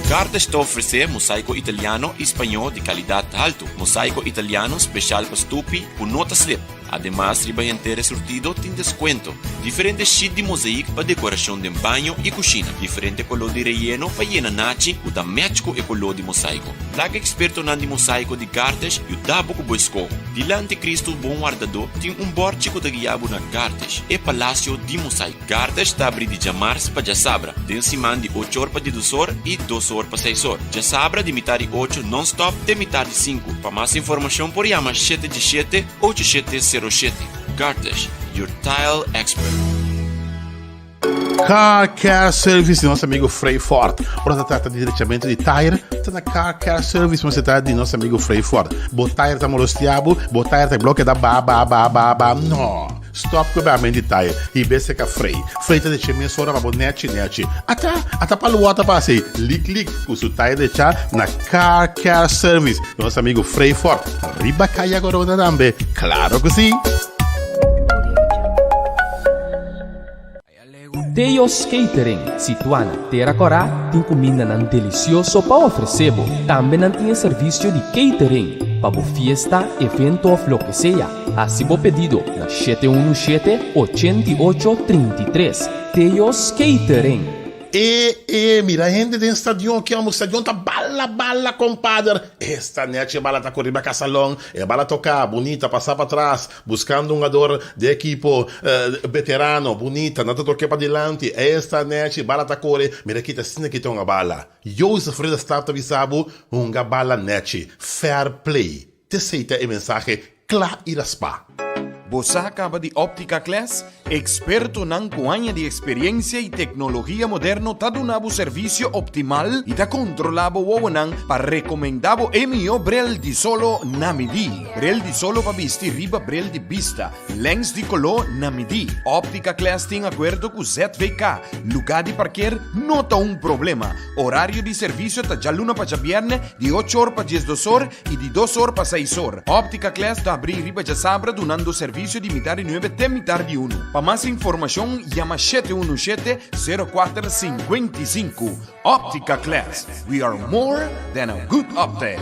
Gartes ta ofresé mosaiko italiano i spañó di kalidat haltu. Mosaiko italiano speshal pa stupi ku no ta slip. Ademas riba henter e surtido tin deskuento. Diferente sheet di mozaik pa dekorashon den baño i kushina. Diferente koló di reyeno pa yena nachi ku ta match ku e koló di mosaiko. Laga ekspertonan di mosaiko di Gartes yuda bo ku bo eskoho. Dilanti Kristu Bon Wardadó tin un bòrchi ku ta guia bo na Gartes, e palasio di mosaiko. Gartes ta abri di djamars pa djasabra, den siman di ocho or pa didos or i dos or pa seis or. Djasabra di mitar di ocho nònstòp te mitar di sinku. Pa mas informashon por yama shete djeshete, ocho shete sero shete. Gartes, your tile expert. Car Care Service di nos amigo Frey Ford. Ora ta trata di drechamento di tire, ta na Car Care Service mester ta di nos amigo Frey Ford. Bo tire ta molestia bo, bo tire ta bloke da ba ba ba ba ba. No! Stop ku e bamento di tire i bese ka Frey. Frey ta deche mesora pa bo nechi nechi. Ata, ata pa lua ta pasa ei, lik lik, ku su tire decha na Car Care Service di nos amigo Frey Ford. Riba Kaya Corona tambe, klaro ku si! Teo's Catering, situá na Tera Kòrá, tin kumindanan delisioso pa ofresé bo. Tambe nan tin e servisio di catering pa bo fiesta, evento òf loke sea. Hasi bo pedido na 717 88 33. Teo's Catering. E e mira hende den stadion ki amo stadion ta bala bala kompader esta nechi e bala ta kore riba kasalon e bala toka bunita pasa patras Buscando un hungador di ekipo veterano, bunita, nan ta toke padilanti, esta nechi, bala ta core, mira kita asina kita hunga bala. Jozef Ridderstaap ta bisa bo, hunga bala nechi, fair play. T'esey ta e mensahe cla y raspa. Bo sa caba di Optica Class? Expertonan cu aña di experiencia y tecnologia moderno ta duna bo servicio optimal y ta controla bo wowonan pa recomenda bo e miho bril di solo na midi. Bril di solo pa bisti riba bril di bista, lens di colo na midi. Optica Class tin acuerdo cu ZVK. Luga di parkeer no ta un problema. Horario di servicio ta djaluna pa djabierne di ocho or pa diesdos or y di dos or pa seis or. Optica Class ta abri riba djasabra dunando servicio di mitar di nuebe te mitar di unu. Pa mas informacion yama 717 04 55. Optica Class, we are more than a good optic.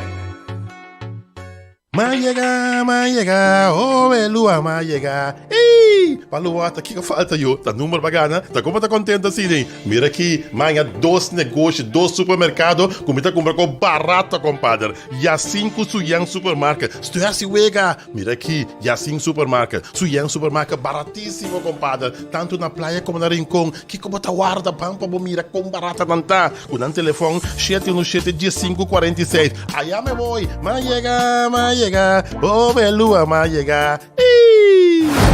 Ma yega, ma yega, oh Elua ma yega, ey! Pa Lua ta kiko falta yo, ta number pa gana, ta como ta contento asina? Mira aki, maña dos negoshi, dos supermercado cu mi ta cumpra cu barato, compadre. Yacin cu Suyan Supermarket. Estoy haci wega. Mira aki, Yacin Supermarket, Suyan Supermarket, baratisimo, compadre. Tanto na Playa como na Rincon. Kico bo ta warda ban pa bo mira con barata nan ta? Cu nan telefon shete uno shete diescinco cuarenta y seis. Aya me voy, ma yega, ma yega, oh Belua ma yega. Ii!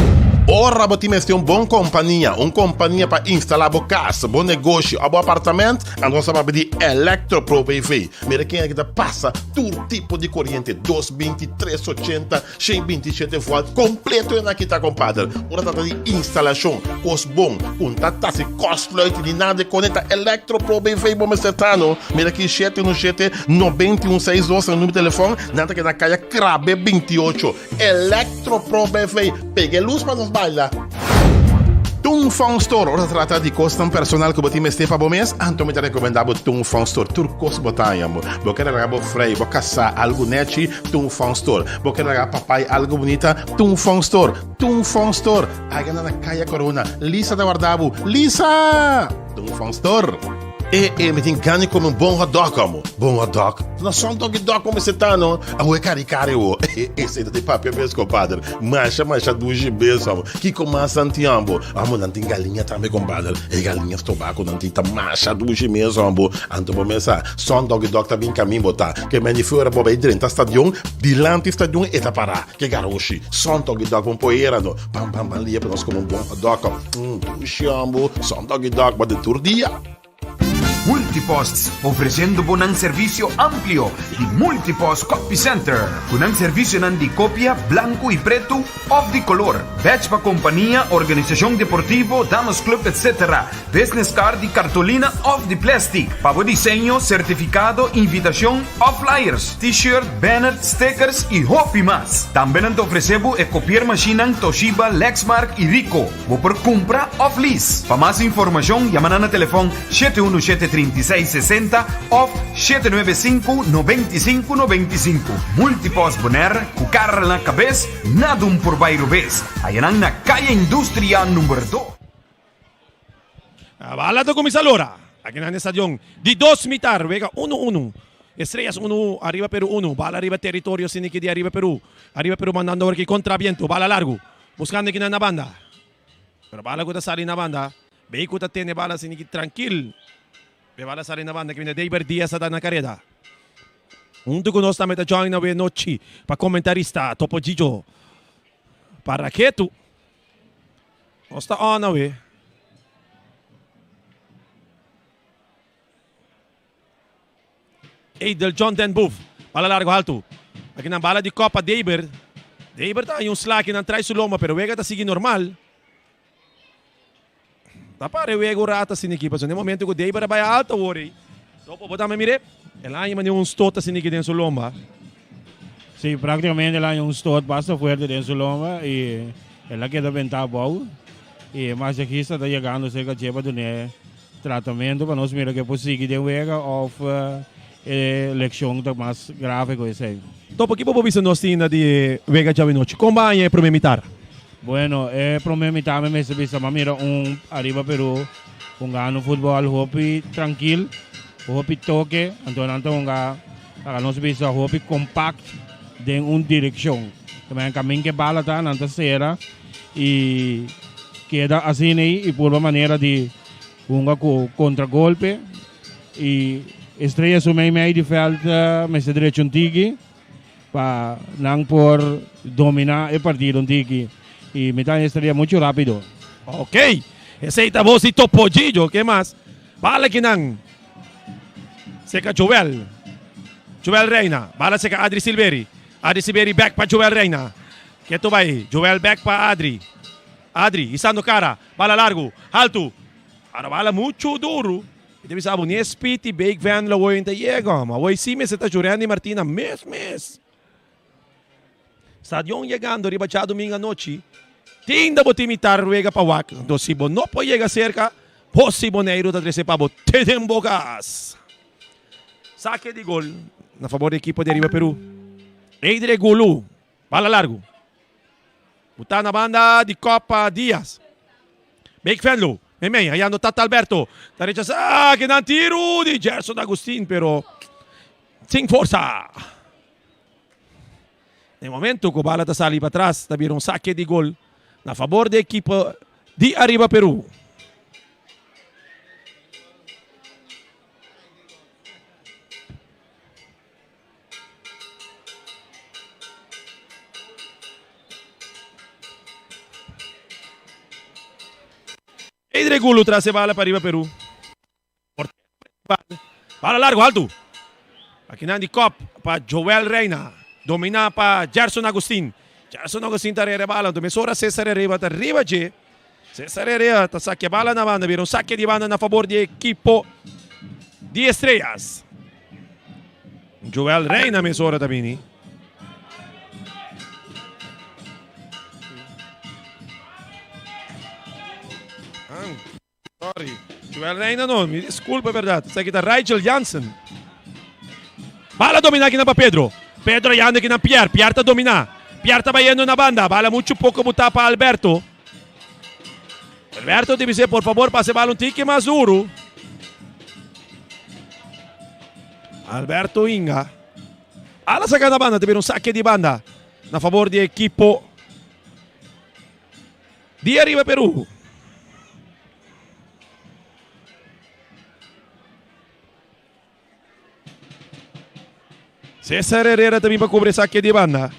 Ora bo tin mester un bon kompania, un kompania pa instalá bo kas, bo negoshi òf bo apartament, anto nos ta papia di Electro Pro BV. Mira ken aki ta pasa tur tipo di koriente, dos binti, tres ochenta, shen binti shete vòlt, kompleto e nan aki ta kompader. Ora trata di instalashon, kos bon, ku no ta tasi kòsfluit ni nada di konekta, Electro Pro BV bo mester ta no. Mira aki shete unu shete, nobenta i un seis dos ta e numero di telefòn, nan ta keda na kaya Krabe 28. Electro Pro BV, pega e luz pa nos baila. Tung Fong Store, ora ta trata di kosnan personal ku bo tin mester pa bo mes, anto mi ta rekomendá bo Tung Fong Store. Tur kos bo ta haña bo. Bo ke laga bo frei, bo kasá algu nechi, Tung Fong Store. Bo ke laga papai algu bunita, Tung Fong Store. Tung Fong Store. Aiga na na Kaya Corona. Lisa ta warda bo. Lisa! Tung Fong Store. E e mi tin gana di come un bon hot dog amo. Bon hot dog? No son doggy dog como ese ta no. Awo e cari cari awo. E esey ta di papia mes compadre. Masha masha dushi mes amo. Kico mas nan tin amo? Amo nan tin galiña tambe compadre. E galiña stoba cu nan tin ta masha dushi mes amo. Anto bo mes sa son doggy dog ta bin camin bo ta. Ke men di fuera bo bay drenta stadion, dilanti stadion e ta para. Ke garoshi. Son doggy dog bon poera no. Ban ban ban lia pa nos come un bon hot dog. Dushi amo. Son doggy dog bo den tur dia. Multipost, ofreciendo bo nan servicio amplio di Multipost Copy Center, cu nan servicionan di copia blanco y preto of di color, badge pa compania, organisacion deportivo, damas club etc. Business card di cartolina of di plastic, pa bo diseño, certificado, invitacion of flyers, t-shirt, banner, stickers y hopi mas. Tambe nan ta ofrece bo e copiermachinenan Toshiba, Lexmark y Ricoh. Bo por kumpra òf lease. Pa mas informashon yama nan na telefòn 717 36 60 òf 795 95 95. Multipost Bonaire ku kara na kabes, nada un por bai robes. Haya nan na Kaya Industria number dos. Bala ta kuminsá lora aki nan den stadion di dos mitar wega uno uno Estrellas uno ariba Peru uno bala riba teritorio siniki di ariba Peru ariba Peru mandando awor aki kontra bientu bala largu Buscando ekinan na banda. Pero bala cu ta sali na banda. Bay cu ta tene bala asina ki trankil. Be bala sali na banda caminda Deiber Diaz a da na careda. Hunto cu nos tambe ta join awe nochi pa comentarista Topo Gigio Paraketu. Nos ta on awe. Edel John Den Boef. Bala largo haltu. Aki nan bala di kop pa Deber. Deber ta haña un sla aki nan trai su lomba pero wega ta sigui normal. Ta pare wega un rato asina aki pasobra den momento ku Deber a bai alto awor ei. Topo bo tambe mir'é. El a haña manera un stot asina aki den su lomba. Sí, práktikamente el a haña un stot basta fuerte den su lomba i el a keda bentá abou. I e masajista ta yegando serka dje pa dun'é Tratamentu pa nos mira ke por sigui den wega of e lekshon ta mas grave ku esei. Topo, ki bo por bisa nos tinda di e wega djawe nochi? Kon ba haña e promé mitar? Bueno, e promé mitar mi mester bisa m'a mira un Ariba Peru hungando futbòl hopi trankil, hopi toke, anto nan ta hunga laga nos bisa hopi kompakt den un direkshon. Te kamin ke bala ta nan ta sera i keda asina ei i purba manera di hunga ku kontragolpe i Estrella su mei mei di vèlt mester drecha un tiki pa nan por dominá e partido un tiki i mi ta haña Estrella muchu rápido. Ok, esei ta bos di Topollillo, ke mas? Bala kinan seka Joel, Joel Reina, bala seka Adri Silveri, Adri Silveri bèk pa Joel Reina. Ketu bai, Joel bèk pa Adri. Adri, hisando kara, bala largu, haltu. Ara bala muchu duru. Mi ta bisa bo, ni e Speed i Bake Van lo woi ta yega, hòm. Awoi si mester ta Jurandy Martina mes mes. Stadion yegando riba djadumingu anochi. Tin da bo tin mitar wega pa wak. Anto si bo no por yega serka, bo si Boneiru ta trese pa bo te den bo kas. Sake di gol na fabor di ekipo di Ariba Peru. Eidre Gulu. Bala largu. Butá na banda di Copa Diaz. Bake Venlo. Meimei hayando Tata Alberto. Ta rechasá kinan tiru di Gerson Agustin pero sin forsa. Den momento ku bala ta sali patras ta bira un sake di gol na fabor di ekipo di Ariba Peru. Edre Gulu tras e bala pa riba Peru. Bala largo alto. Akinan di kop pa Joel Reina. Domina pa Gerson Agustin. Gerson Agustin ta rere bala. Anto mesora Cesar Herrera ta riba dje. Cesar Herrera ta sakia bala na banda. Bira un saque di banda na favor di ekipo di Estrellas. Joel Reina mesora ta bini. Sorry. Joel Reina no, mi disculpa verdad. Esaki ta Rigel Jansen. Bala domina aki na pa Pedro. Pedro yanda aki na Pierre. Pierre ta domina. Pierre ta bayendo na banda. Bala mucho poco buta pa Alberto. Alberto te dice, por favor, pase bala un tiki mas duro. Alberto Inga. Bala saca na banda, te viene un saque di banda. Na favor di equipo di Arriba Perú. Cesar Herrera también para cubrir saque de banda.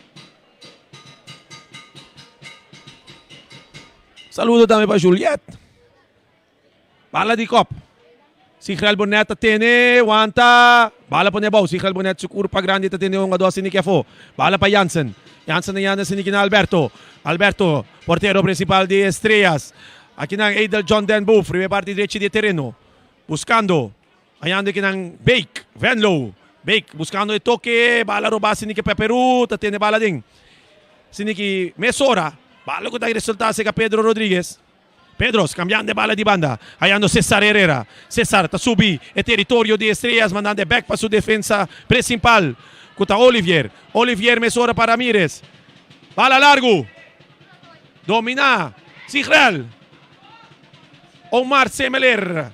Saludo también para Juliet. Bala di kop. Sigrel Bonet ta tene, wanta. Bala pone abou. Sigrel Bonet su kurpa grandi ta tene hungadó asina ki afó. Bala pa Jansen. Jansen a yanda asina ki na Alberto. Alberto, portero prinsipal di Estrellas. Akinan Edel John Den Boef riba e parti drechi di e tereno. Buskando. Hayando kinan Beek, Venlo. Beek buskando e toke, bala robá asina ki pa Peru ta tene bala den. Asina ki mesora, bala ku ta resultá serka Pedro Rodriguez. Pedros cambiando e bala di banda, hayando Cesar Herrera. Cesar ta subi e teritorio di Estrellas mandando e bek pa su defensa principal cu ta Olivier. Olivier mesora pa Ramirez. Bala largo. Domina Sigrel. Omar Semeler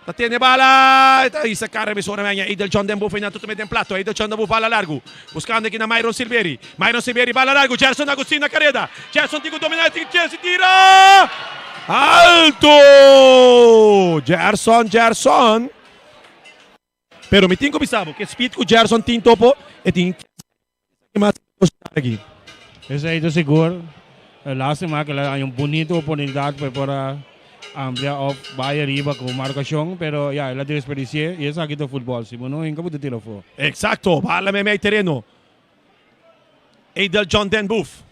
ta tene bala. Ta hisa cara mesora meña Edel John den boven na tutu den plato. Edel John den boven bala largo. Buscando aki na Myron Silveri. Myron Silveri bala largo. Gerson Agustin na careda. Gerson tin cu domina. Tin chance tira. Alto! Gerson, Gerson. Pero mi tin cu bisa bo, ke speed cu Gerson tin topo, e tin mas aki. Esei ta sigur. Lastima cu el a haña un bunito oportunidad pa e por a. amplia of bai ariba ku markashon, pero ya el a desperdisié i esaki ta futbòl, si bo no hinka bo ta tira afó. Eksakto, bala meimei tereno. Edel John Den Boef.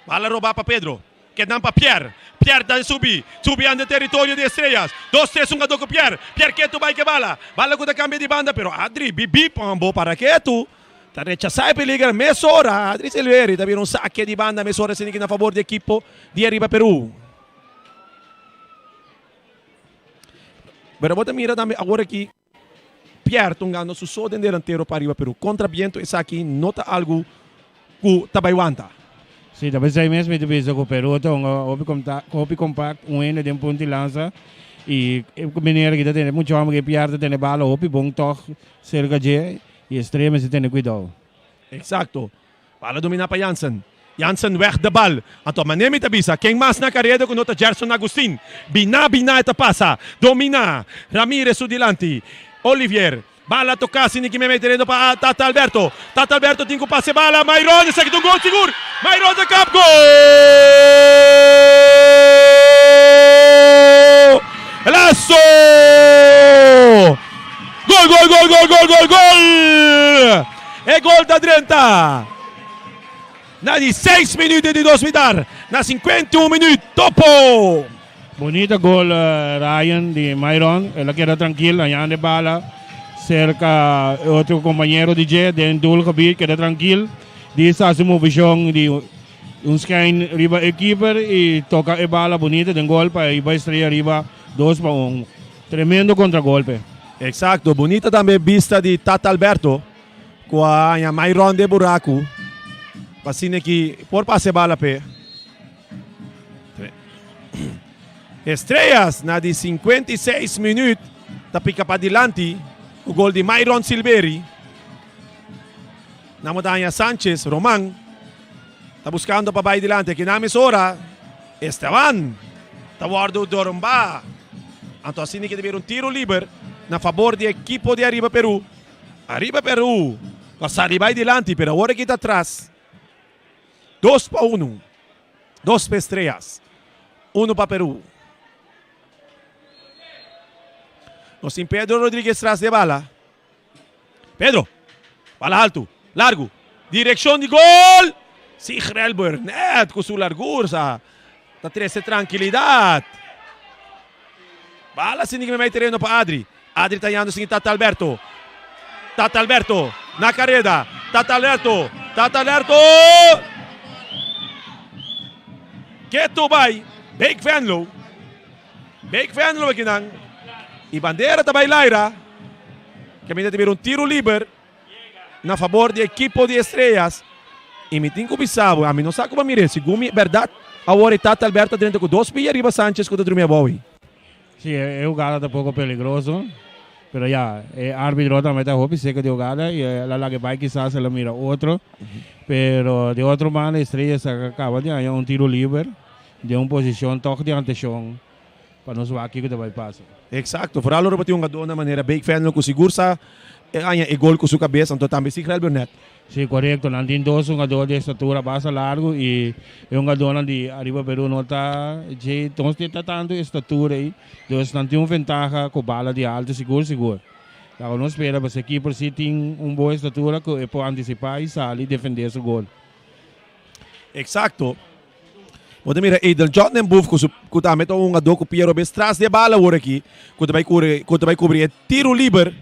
Bala robá pa Pedro. Kedan pa Pierre. Pierre ta subi. Subi anda teritorio di Estrellas. Dos tres hungadó ku Pierre. Pierre ketu bai ke bala. Bala ku ta kambia di banda pero Adri bibi pambo para ketu. Ta rechasá e peliger mesora. Adri Silveri ta bira un sake di banda mesora esaki na fabor di ekipo di Ariba Peru. Pero bo ta mira tambe awor aki Pierre tungando su so den delantero pa Ariba Peru. Kontra biento esaki no ta algu ku ta bai wanta. Si, ta p'esei mes mi ta bisa ku Peru ta hunga hopi hopi kompakt, un hende den punta di lansa i e manera ki ta tene mucha hòmber ku Pierre ta tene bala hopi bon tòg serka dje i Estrella mester tene kuidou. Eksakto. Bala dominá pa Jansen. Jansen wèg de bal. Anto manera mi ta bisa, ken mas na kareda ku no ta Gerson Agustin. Biná biná e ta pasa. Dominá. Ramirez su dilanti. Olivier. Bala toká sin di kimé tereno pa Tata Alberto. Tata Alberto tin ku pasa e bala. Mayron esaki ta un gol sigur. Mayron ta kap. Gol! Lasso! Gol gol gol gol gol gol gol! E gol ta drenta na di seis minuut di dos mitar, na 51 minuut, Topo! Bonita gol Ryan di Myron, el a keda trankil, hañando e bala serka e otro kompañero di dje den doelgebied, keda trankil, disa hasi movishon di un skijn riba e keeper i toka e bala bonita den gol pa e bai Estrella riba 2-1. Tremendo contragolpe. Exacto, bunita tambe bista di Tata Alberto cu a haña Myron den buracu pa asina ki por pasa e bala p'e. Estrellas na di 56 minuut ta pica padilanti cu gol di Myron Silveri. Nan bo ta haña Sanchez, Roman ta buscando pa bay dilanti aki nan mesora. Esteban ta wòrdu dormbá. Anto asina ke ta bira un tiro liber na fabor di ekipo di Ariba Peru. Ariba Peru ku a sali bai dilanti pero awor aki ta atras. 2-1. Dos pa Estrellas, unu pa Peru. Nos tin Pedro Rodriguez tras di e bala. Pedro, bala haltu, largu, direkshon di gol! Sigrel Burnett ku su largursa ta trese trankilidat. Bala sin di mei tereno pa Adri. Adri ta yando sin Tata Alberto. Tata Alberto na kareda. Tata Alberto, Tata Alberto! Ketu bai Bake Venlo. Bake Venlo akinan. I bandera ta bai laira. Caminda ta bira un tiro liber na fabor di ekipo di Estrellas. I mi tin ku bisa bo, ami no sa kuma mir'é. Segun mi bèrdat, awor e Tata Alberto a drenta ku dos pia riba Sanchez ku ta drumi abou ei. Sí, e hugada ta poko peligroso, pero ya, e arbitro tambe ta hopi seka di hugada i el a laga e bai kisas el a mira otro. Pero di otro banda Estrellas a kaba di haña un tiro liber den un posishon tòg di anteshon. Pa nos wak kiko ta bai pasa. Exacto, vooral ora bo tin un hungador na manera Bake Venlo cu sigur sa e haña e gol cu su cabes, anto tambe Sigrel Burnett. Si, corecto. Nan tin dos hungador di estatura basta largo y e hungadornan di Ariba Peru no ta dje, no tin ta tanto estatura ey. Dus nan tin un ventaha cu bala di alto sigur sigur. Laga nos spera pasobra e keeper si tin un bon estatura cu e por anticipa y sali defende su gol. Exacto. Bo ta mira Edel John den buf ku su ku tambe ta un hungadó ku pia robes tras di e bala awor aki ku ta bai kuri ku ta bai kubri e tiro liber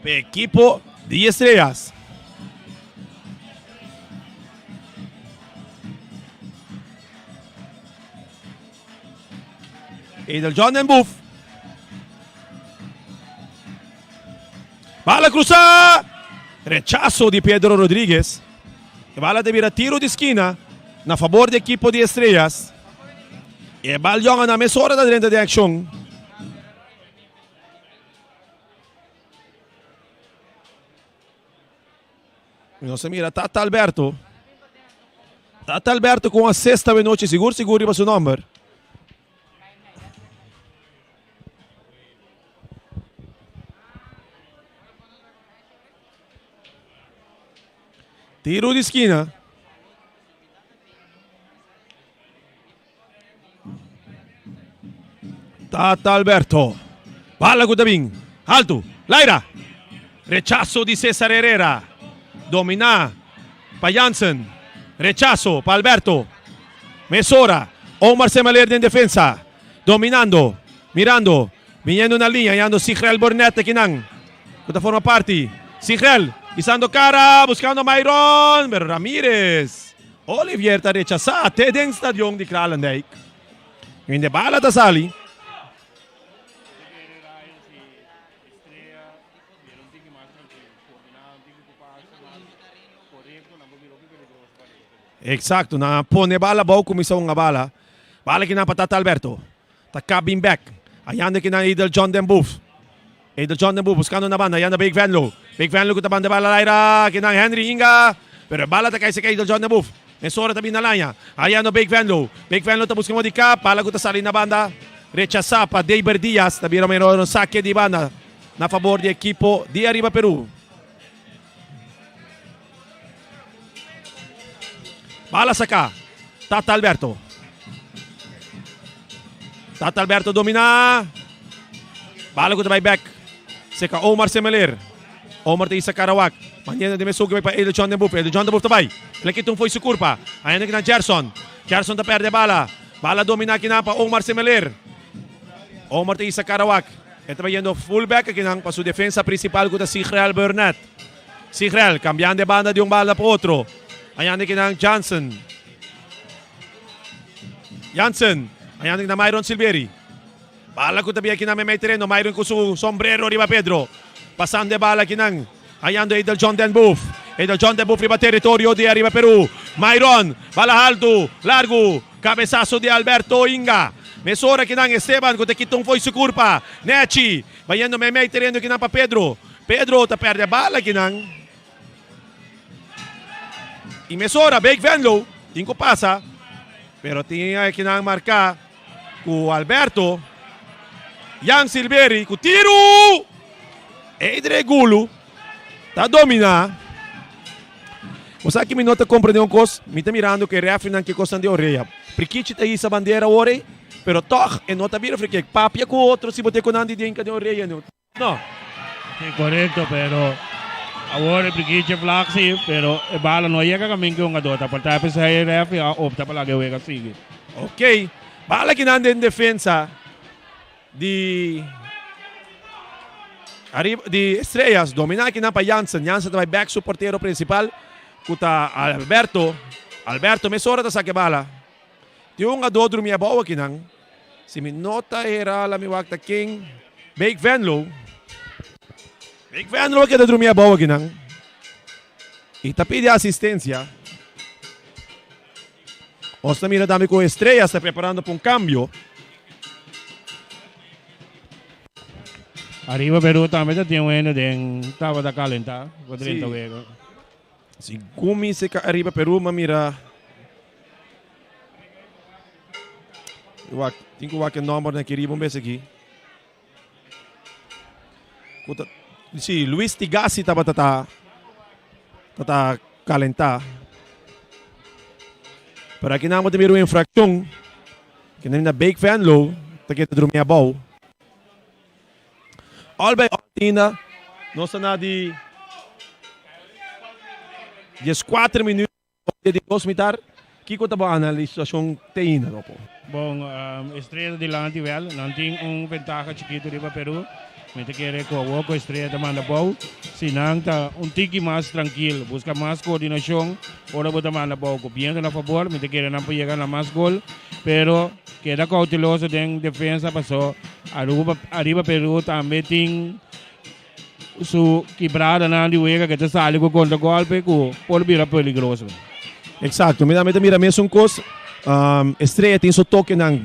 pa e ekipo di Estrellas. Edel John den buf. Bala krusa! Rechaso di Pedro Rodriguez. E bala ta bira tiro di skina na fabor di ekipo di Estrellas. E bal yonga na mesora ta drenta den akshon. Nos a mira Tata Alberto. Tata Alberto ku un asesta awe nochi sigur sigur riba su nomber. Tiro di skina. Tata Alberto. Bala ku ta bin. Altu. Laira. Rechaso di Cesar Herrera. Dominá pa Jansen. Rechaso pa Alberto. Mesora. Omar Semeleer den defensa. Dominando. Mirando. Biniendo na liña. Yando Sigrel Burnett akinan. Ku ta forma parti. Sigrel. Isando kara. Buskando Myron. Pero Ramirez. Olivier ta rechasá te den stadion di Kralendijk. Hende bala ta sali. Exacto, nan a pone bala abou cuminsa hunga bala. Bala kinan pa Tata Alberto. Ta cabin back. Ayando kinan Edel John den Boef. Edel John den Boef buscando na banda. Ayando Big Venlo. Big Venlo cu ta banda bala laira. Kinan Henry Inga. Pero e bala ta cay cerca Edel John den Boef. Mesora ta bin na laña. Ayando Big Venlo. Big Venlo ta busca modo di cap. Bala cu ta sali na banda. Rechasa pa Deiber Diaz. Ta bira mero un saque di banda na fabor di ekipo di Ariba Peru. Bala saca. Tata Alberto. Tata Alberto domina. Bala cu ta bay back. Seca Omar Semeler. Omar ta isa Karawak. Manera di mesun ku pa Edel John den Boef. Edel John den Boef ta bai. El a kita un fo'i su kurpa. Ainda kinan Gerson. Gerson ta perde bala. Bala domina kinan pa Omar Semeler. Omar ta isa Karawak. E ta bayendo full back kinan pa su defensa principal ku ta Sigrel Burnett. Sigrel cambiando e banda di un bala pa otro. Ayanda kinan Jansen. Jansen. Ayanda kinan Myron Silveri. Bala ku ta bin akinan meimei tereno. Myron ku su sombrero riba Pedro. Pasando e bala akinan. Hayando Edel John Den Boef. Edel John Den Boef riba teritorio di Ariba Peru. Myron. Bala haltu. Largu. Kabesaso di Alberto Inga. Mesora akinan Esteban ku ta kita un fo'i su kurpa. Nechi. Bayendo meimei tereno akinan pa Pedro. Pedro ta perde bala akinan. I mesora Bake Venlo tin ku pasa. Pero tin akinan marka. Ku Alberto, Jan Silveri ku tiru! Eidre Gulu ta dominá. Bo sa ki mi no ta komprendé un kos? Mi ta mirando ku e refrinan ke kosnan di orea. Prikichi ta hisa bandera awor ei, pero tòg e no ta bira frikek. Papia ku otro si bo te ku nan di denka den orea. No. Sí, korekto, pero awor e prikichi vlag sí, pero e bala no a yega kamin ku e hungadó ta por ta p'esei e rèfri a opta pa laga e wega sigui. Ok, bala kinan den defensa di Ariba di Estrellas, dominá kinan pa Jansen, Jansen ta bai bèk su portero prinsipal ku ta Alberto, Alberto mesora ta saka e bala. Tin un hungadó drumi abou akinan. Si mi no ta hera la mi wak ta ken. Bake Venlo. Bake Venlo a keda drumi abou akinan. I ta pidi asistencia. Nos ta mira tambe ku Estrellas ta preparando pa un kambio. Ariba Peru tambe ta tin un hende den tabata kalentá pa drenta wega. Si gumi seka ariba Peru ma mira wak tin ku wak e nomber na kiriba un bes aki. Ku ta si Luis Tigasi tabata ta ta kalentá. Pero aki nan bo ta mira un infrakshon ke nan na Bake Venlo ta keda drumi abou. All by all ainda nos ta na di dieskuater minuut di dos mitar. Kiko ta bo analisashon te ainda, Ropo? Bon, Estrella ta dilanti wel. Nan tin un ventaha chikitu riba Peru. Mi ta kere ku awor ku Estrella ta manda bou, si nan ta un tiki mas trankil, buska mas koordinashon ora bo ta manda bou ku biento na fabor, mi ta kere nan por yega na mas gol. Pero keda kouteloso den defensa paso Aruba ariba Peru tambe tin su kibradanan di wega ke ta sali ku kontra golpe ku por bira peligroso. Exacto, mi tambe ta mira mesun kos. Estrella tin su tokenan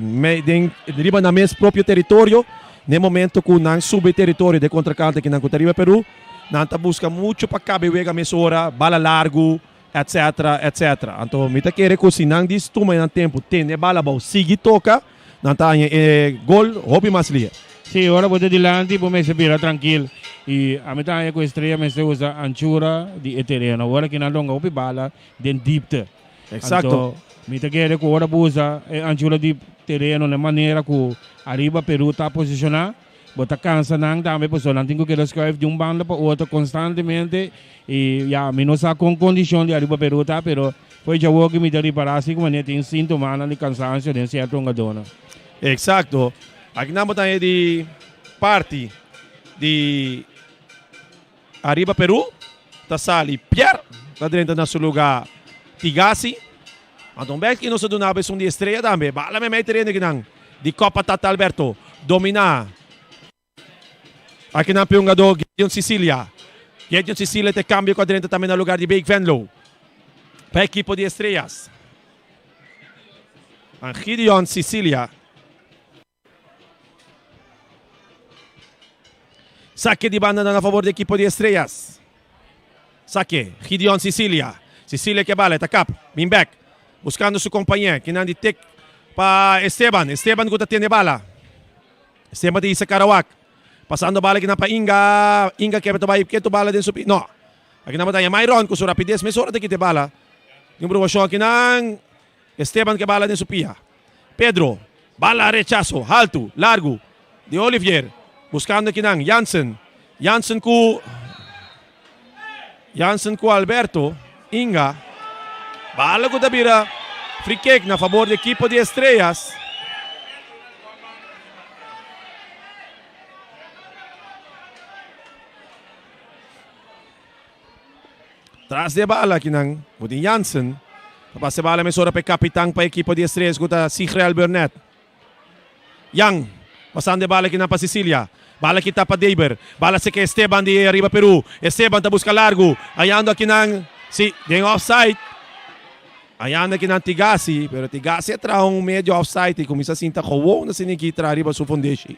den riba nan mes propio teritorio. Den momento ku nan subi teritorio den kontrakante kinan ku ta riba Peru, nan ta buska mucho pa kabe wega mesora, bala largu, etc. Etc. Anto mi ta kere ku si nan dis tuma nan tempu tene e bala abou sigui toka, nan ta haña e gol hopi mas lia. Sí, ora bo ta dilanti bo mester bira trankil i ami ta haña ku Estrella mester usa anchura di e tereno. Ora ki nan longa hopi bala den diepte. Exacto. Anto. Mi ta kere ku ora bo usa e anchura di tereno na e manera ku Ariba Peru ta posishoná, bo ta kansa nan tambe pasobra nan tin ku keda skuif di un banda pa otro konstantemente i ya mi no sa kon kondishon di Ariba Peru ta pero fo'i djawoki mi ta ripará si ku manera tin síntomanan di kansansio den sierto hungadónan. Eksakto. Aki nan bo ta haña di parti di Ariba Peru ta sali Pierre ta drenta na su luga Tigasi. Anto bek ki nos a duna esun di Estrella tambe. Bala memey tereno akinan di Copa Tata Alberto. Domina akinan p'e hungadó Gideon Cicilia. Gideon Cicilia ta e cambio cu a drenta tambe na lugar di Beek Venlo pa ekipo di Estrellas. Gideon Cicilia. Sake di banda na favor di ekipo di Estrellas. Sake, Gideon Cicilia. Cicilia ke bala, e ta kap. Bin bek. Buskando su kompañé. Kinan di tek pa Esteban. Esteban ku ta tene bala. Esteban ta hisa Karawak. Pasando bala kinan pa Inga. Inga ke ta bai ketu bala den su pi. No. Akinan bo ta haña Myron ku su rapides mesora ta kita e bala. Tin un probashon akinan. Esteban ke bala den su pia. Pedro, bala rechaso, haltu, largu, di Olivier, buskando kinan, Jansen, Jansen ku Jansen ku Alberto, Inga, bala ku ta bira free kick na fabor di ekipo di Estrellas. Tras di e bala akinan bo tin Jansen. Ta pasa e bala mesora pa e kapitan pa ekipo di Estrellas ku ta Sigrel Burnett. Jan pasando e bala akinan pa Cecilia. Bala kita pa Deber. Bala seka Esteban di Ariba Peru. Esteban ta buska largu. Hayando akinan si den offside. Hayando akinan Tigasi. Pero Tigasi a traha un medio offside i kuminsa sinta gewoon asina aki traha riba su fundeshi.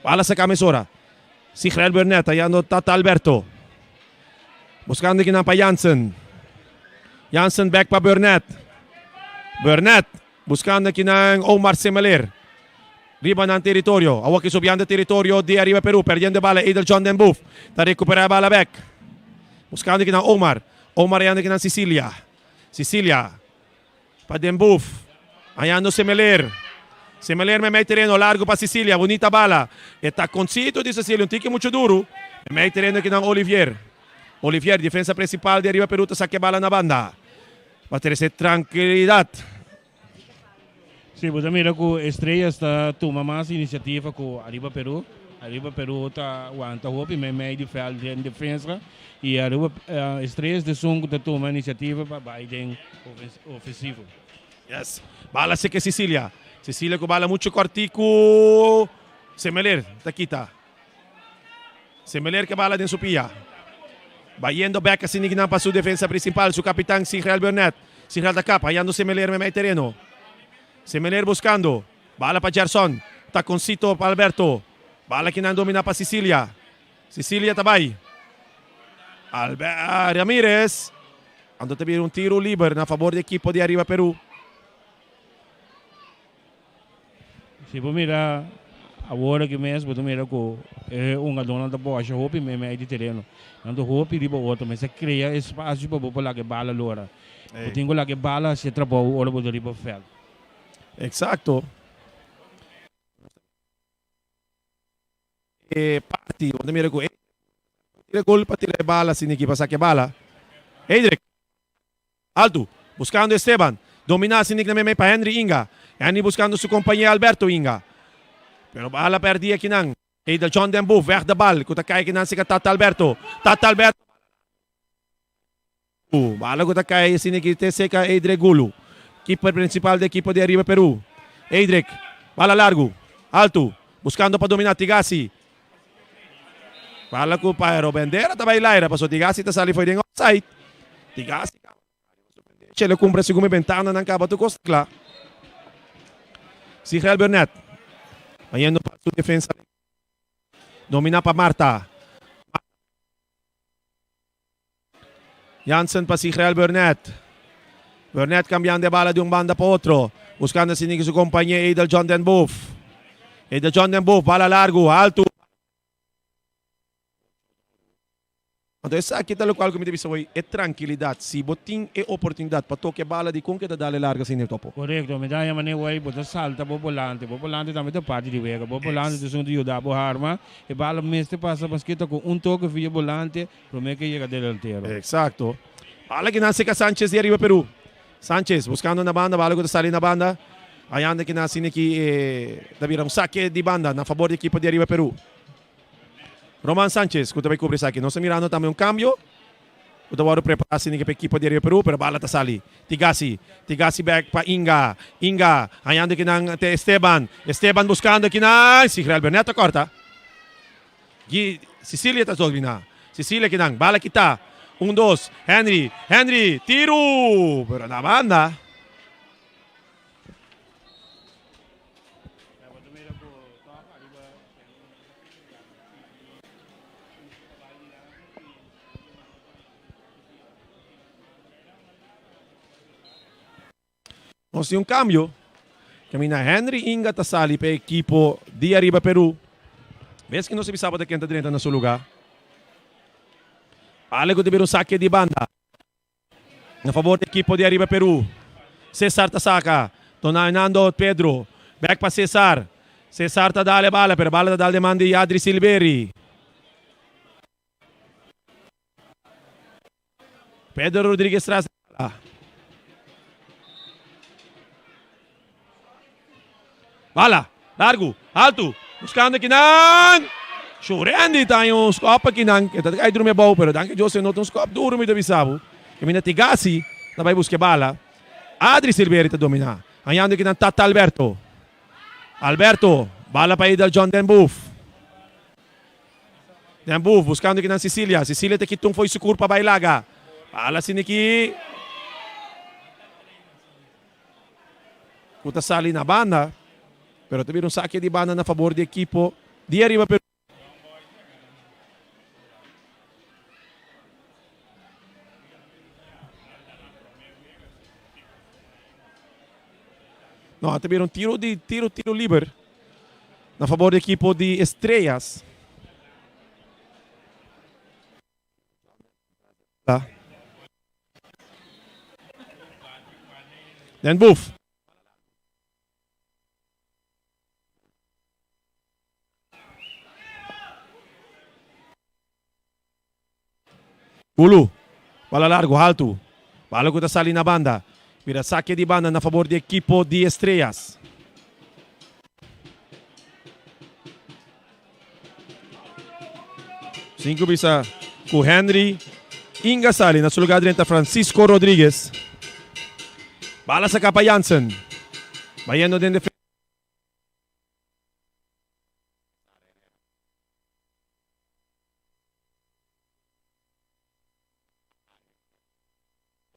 Bala saka mesora. Sigrel Burnett hayando Tata Alberto. Buscando kinan pa Jansen. Jansen back pa Burnett. Burnett buscando kinan Omar Semeler. Riba nan territorio. Awor ki subiando territorio di Ariba Peru. Perdiendo e bala Edel John Den Boef. Ta recupera e bala back. Buscando kinan Omar. Omar hayando kinan Cecilia. Cecilia. Pa Den Boef. Hayando Semeler. Semeler meimei tereno largo pa Cecilia. Bunita bala. E taconcito di Cecilia un tiki mucho duro. Meimei tereno kinan Olivier. Olivier, defensa principal di Ariba Peru ta saca e bala na banda. Pa trece tranquilidad. Si, bo ta mira cu Estrellas ta tuma mas iniciativa cu Ariba Peru. Ariba Peru ta wanta hopi meimei di veld den defensa. Y Aruba Estrellas ta esun cu ta tuma iniciativa pa bay den ofensivo. Yes. Bala seke Cecilia. Cecilia cu bala mucho cortico. Semeler ta kita. Semeler ke bala den su pia. Bayendo bek asina kinan pa su defensa principal, su capitan Sigrel Burnett. Sigrel ta kap, hayando Semeler memey tereno. Semeler buscando. Bala pa Gerson. Taconcito pa Alberto. Bala kinan domina pa Cecilia. Cecilia ta bai. Albert Ramirez. Anto ta bira un tiro liber na fabor di ekipo di Ariba Peru. Si bo mira awor aki mes bo ta mira ku e hungadónan ta bòsha hopi meimei di tereno. Nan ta hopi riba otro. Mester krea espasio pa bo por laga e bala lora. Bo tin ku laga e bala hasi e trabou ora bo ta riba vèlt. Eksakto. E parti bo ta mira ku Edrick tira gol pa tira e bala sin ekipa saka e bala. Edrick alto buskando Esteban domina sin na meimei pa Henry Inga. Henry buskando su kompañero Alberto Inga pero bala perdi akinan. Edel John den Boef weg de bal ku ta kai akinan sika Tata Alberto. Tata Alberto Bala ku ta kai asina ki te seka Edrick Gulu, keeper principal di ekipo di Ariba Peru. Edrick, bala largu, altu, buskando pa domina Tigasi. Bala ku Paero Bendera ta bai laira paso Tigasi ta sali foi den offside. Tigasi kaba Chele kumpra segun mi bentana nan kaba tur kos ta kla. Sigel Burnett bayendo pa su defensa. Domina pa Marta. Jansen pa Sigrel Burnett. Burnett cambiando e bala di un banda pa otro. Buscando asina su compañero Edel John Den Boef. Edel John Den Boef, bala largo, alto. Anto esaki ta lokual ku mi ta bisa hoy, e trankilidat. Si bo tin e oportunidat pa toka e bala, dikon ke ta dal e larga asina e topo? Korekto, mi ta haña manera hoy bo ta salta bo bolante. Bo bolante tambe ta parti di wega. Bo bolante ta esun ta yuda bo harma. E bala mester pasa maske ta ku un toke via bolante prome ke yega delantero. Eksakto. Bala kinan seka Sanchez di ariba Peru. Sanchez buskando na banda, bala ku ta sali na banda. Hayando kinan asina ki ta bira un sake di banda na fabor di ekipo di ariba Peru. Roman Sanchez ku ta bai kubri esaki. Nos ta mirando tambe un kambio ku ta wòrdu prepará asina ke pa ekipo di Rio Peru, pero bala ta sali. Tigasi, Tigasi bèk pa Inga, Inga hañando kinan te Esteban, Esteban buskando kinan, Sigrel Bernet ta kòrta. Gi Cecilia ta dominá, Cecilia kinan, bala kitá, un dos, Henry, Henry, tiru, pero na banda. Nos tin un cambio. Camina Henry Inga ta sali pa e equipo di Ariba Peru. Ves que nos bisa bo ta ken ta drenta na su lugar. Ale cu ta bira un saque di banda. Na favor di ekipo di Ariba Peru. Cesar ta saka. Tonanando Pedro. Bek pa Cesar. Cesar ta dal e bala pero bala ta dal den man di Adri Silveri. Pedro Rodriguez tras di bala. Bala, largu, altu, buskando kinan. Shurendi ta haña un skòp akinan. E ta kai drumi abou, pero danki Dios e no ta un skòp duru mi ta bisa bo. Kaminda Tigasi ta bai buska e bala. Adri Silveri ta dominá. Hañando kinan Tata Alberto. Alberto, bala pa Edel John Den Boef. Den Boef buskando kinan Cecilia. Cecilia ta kita un fo'i su kurpa bai laga. Bala asin'aki. Ku ta sali na banda, pero ta bira un sake di banda na fabor di ekipo di Ariba Peru. No, ta bira un tiro di tiro tiro liber na fabor di ekipo di Estrellas. Den Boef. Ulu. Bala largo, haltu. Bala ku ta sali na banda. Bira sake di banda na fabor di ekipo di Estrellas. Sinku bisa ku Henry Inga sali na su lugar drenta Francisco Rodriguez. Bala saka pa Jansen. Bayendo den defensa.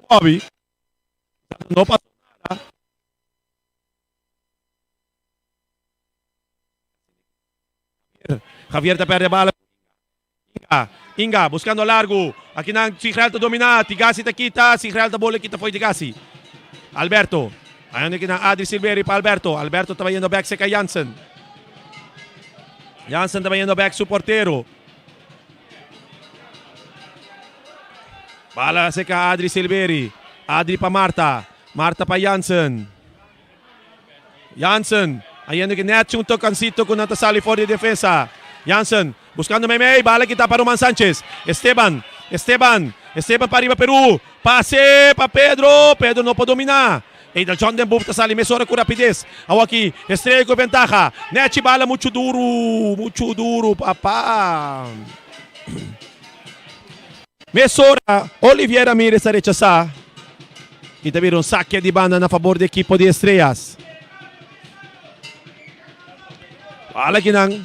Bobby. No pasó nada. Javier ta perde bala. Inga, Inga buscando largo. Aki nan Sigrel ta domina. Tigasi ta kita. Sigrel ta bola kita foi Tigasi. Alberto. Ayando aki nan Adri Silveri pa Alberto. Alberto ta bayendo back seca Jansen. Jansen ta bayendo back su portero. Bala seca Adri Silveri. Adri pa Marta. Marta pa Jansen. Jansen, ayendo ki net un tokansito ku nan ta sali for di defensa. Jansen, buskando meimei, bala kita pa Roman Sanchez. Esteban, Esteban, Esteban pa riba Peru. Pase pa Pedro, Pedro no por dominá. Eida John den Boef ta sali mesora ku rapides. Awaki, Estrella ku ventaha. Nechi bala muchu duru, muchu duru, papa. Mesora, Olivier Ramirez ta rechasá i ta bira un sake di banda na fabor di ekipo di Estrellas. Bala kinan.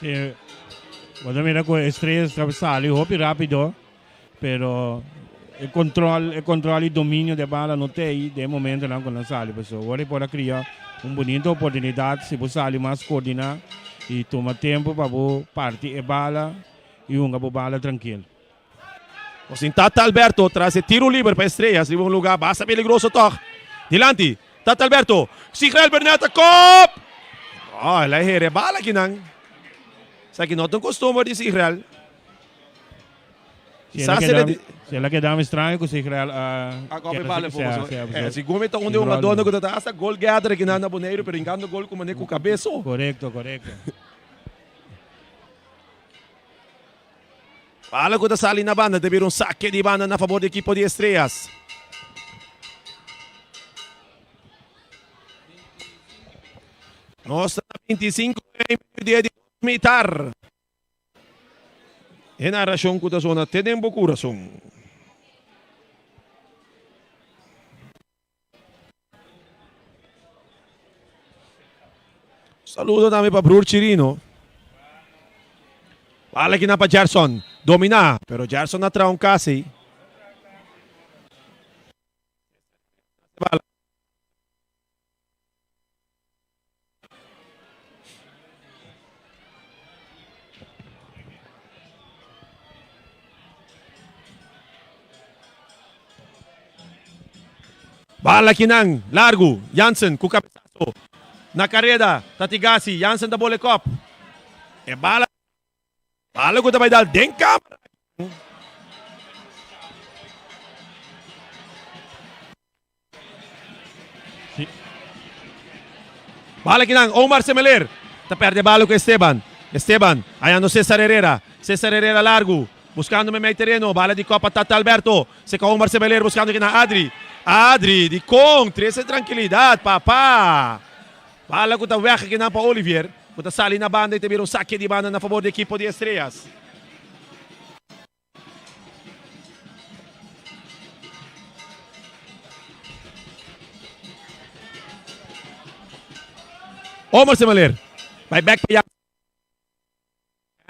Sí, bo ta mira ku Estrellas ta sali hopi rápido, pero e control, e control y dominio de bala no ta ei den e momentonan ku nan sali. Pasobra ora e por a kria un bunita oportunidat si bo sali mas koordiná y tuma tempo pa bo parti e bala y hunga bo bala trankil. Nos tin Tata Alberto tras e tiro liber pa Estrellas riba un lugar basta peligroso tog. Dilanti, Tata Alberto, Sigrel Bernal ta kop! Oh, el a here bala kinan. Esaki no ta un costumber di Sigrel. Si el a keda, si el a keda mi straño ku Sigrel a A kopi bala for so. Segun mi ta un di e hungadornan ku ta ta hasta goal getter akinan na Boneiru pero hinkando gol ku manera ku kabeso. Korekto, korekto. Bala ku ta sali na banda ta bira un sake di banda na fabor di ekipo di Estrellas. Nos ta na 25 e medio di mitar. E narashon ku ta sona te den bo kurason. Saludo tambe pa Broer Chirino. Bala kina pa Gerson. Domina, pero Gerson a traha un casi. Bala. Bala kinan, largu, Jansen ku kabesaso na kareda, ta Tigasi, Jansen ta bole kop. E bala, bala ku ta bai dal den kamera. Bala kinan, Omar Semeler ta perde bala ku Esteban. Esteban hayando Cesar Herrera. Cesar Herrera largu, buscando meimei tereno. Bala di kopa Tata Alberto. Seca Omar Semeler buscando kinan Adri. Adri di kon, trece trankilidad papa. Bala ku ta weg kinan pa Olivier, ku ta sali na banda i ta bira un sake di banda na fabor di ekipo di Estrellas. Omar Semeler bai bek pa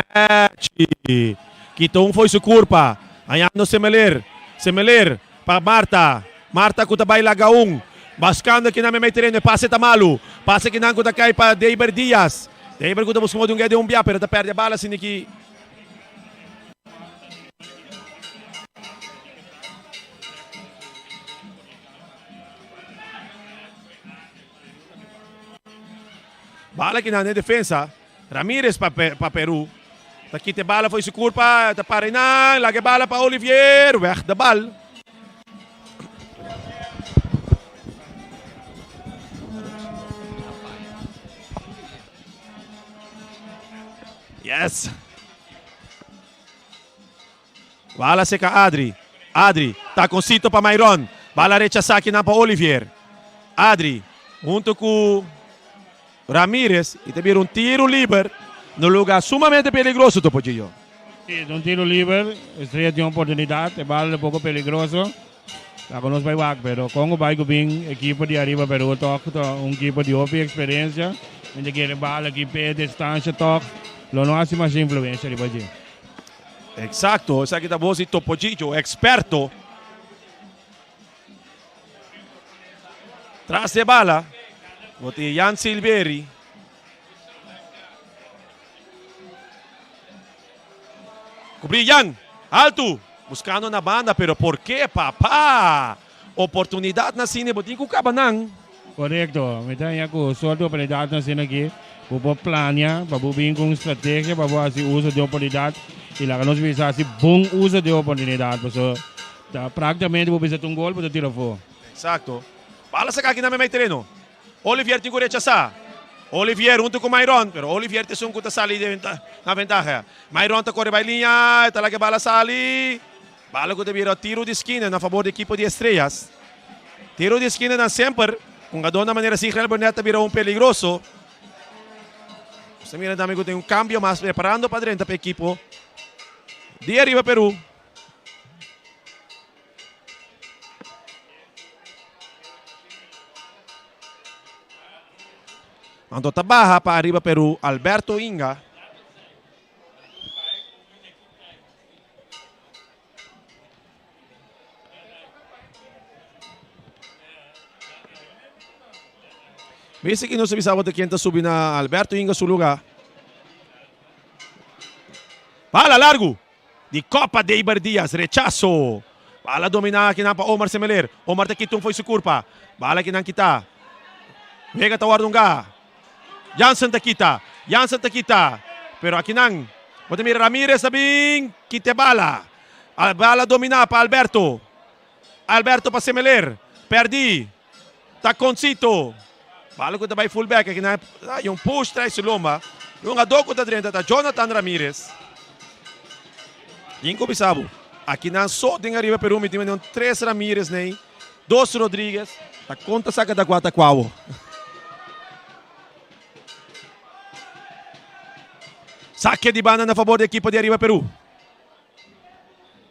Yachi. Kita un foi su kurpa. Hañando Semeler. Semeler pa Marta. Marta ku ta bai laga un. Baskando kinan meimei tereno. E pase ta malu. Pase kinan ku ta kai pa Deiber Diaz. Deiber ku ta buska modo un gede un bia pero ta perde bala sin ki. Bala kinan den defensa. Ramirez pa pa Peru. Ta kita e bala fo'i su kurpa. Ta para einan. Laga e bala pa Olivier. Weg de bal. Yes. Bala seka Adri. Adri, taconcito pa Myron. Bala rechasa akinan pa Olivier. Adri, hunto ku Ramirez y ta bira un tiro liber na un lugar sumamente peligroso Topo Gio. Sí, ta un tiro liber. Estrella tin oportunidad. E bala ta poco peligroso. Laga nos bai wak, pero con cu bai cu bin ekipo di Ariba Peru toch ta un ekipo di hopi experiencia. Mi ta kere bala aki p'e distancia toch lo no haci masha influencia riba dje. Exacto, esaki ta voz di Topo Gigio, experto. Tras de bala, bo tin Jan Silveri. Cubrí Jan, alto, buscando na banda, pero por qué, papá? Oportunidad na cine, bo tin cu caba nan. Correcto, mi ta haña cu soort oportunidad asina aki, bo por plania pa bo bin cu un strategia pa bo haci uso di oportunidad y laga nos bisa haci bon uso di oportunidad, pasobra ta practicamente bo bisa ta un gol bo ta tira afo. Exacto. Bala saca aki na meimei tereno. Olivier tin cu rechasa. Olivier hunto cu Myron, pero Olivier ta esun cu ta sali na ventaha. Myron ta core bay liña, e ta laga e bala sali. Bala cu ta bira tiro di skina na fabor di ekipo di Estrellas. Tiro di skina nan semper, hungadornan manera Sigrel Burnett ta bira un peligroso. Nos ta mira tambe cu tin un cambio mas preparando pa drenta pa ekipo di Ariba Peru. Anto ta baha pa Ariba Peru Alberto Inga. Mester ki nos a bisa bo ta ken ta subi na Alberto Inga su luga. Bala largu di Copa Deiber Diaz, rechaso. Bala domina akinan pa Omar Semeler. Omar ta kita un fo'i su kurpa. Bala akinan kita. Wega ta wòrdu hunga. Jansen ta kita. Jansen ta kita. Pero akinan bo ta mira Ramirez ta bin kita e bala. Bala domina pa Alberto. Alberto pa Semeler. Perdi. Ta Concito. Bala ku ta bai full back akinan hay un push trai su lomba. E hungador ku ta drenta ta Jonathan Ramirez. Tin ku bisa bo akinan so den ariba Peru mi tin un tres Ramirez nei, dos Rodriguez. Ta kon ta saka ta kua ta kua bo. Sake di banda na fabor di ekipo di Ariba Peru.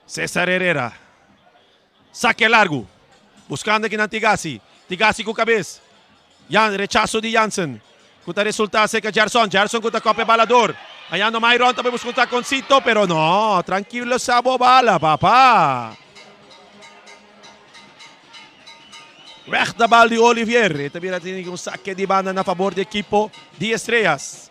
Cesar Herrera. Sake largu. Buskando kinan Tigasi. Tigasi ku kabes. Jan, rechaso di Jansen. Ku ta resulta serka Gerson. Gerson ku ta kope bala dor. Hayando Myron ta bai buska un takoncito pero no. Trankilo sa bo bala papa. Weg da bal di Olivier. E ta bira tin un sake di banda na fabor di ekipo di Estrellas.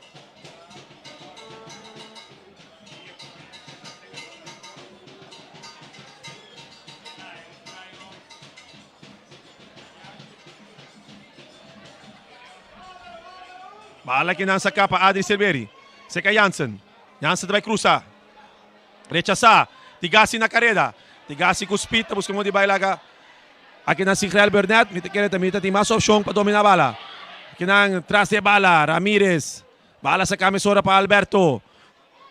Bala ki nan saka pa Adri Silveri. Seka Jansen. Jansen ta bai krusa. Rechasá. Tigasi na kareda. Tigasi ku speed ta buska modo di bai laga. Akinan Sigrel Burnett. Mi ta kere ta mi ta tin mas opshon pa dominá bala. Akinan tras di e bala. Ramirez. Bala saka mesora pa Alberto.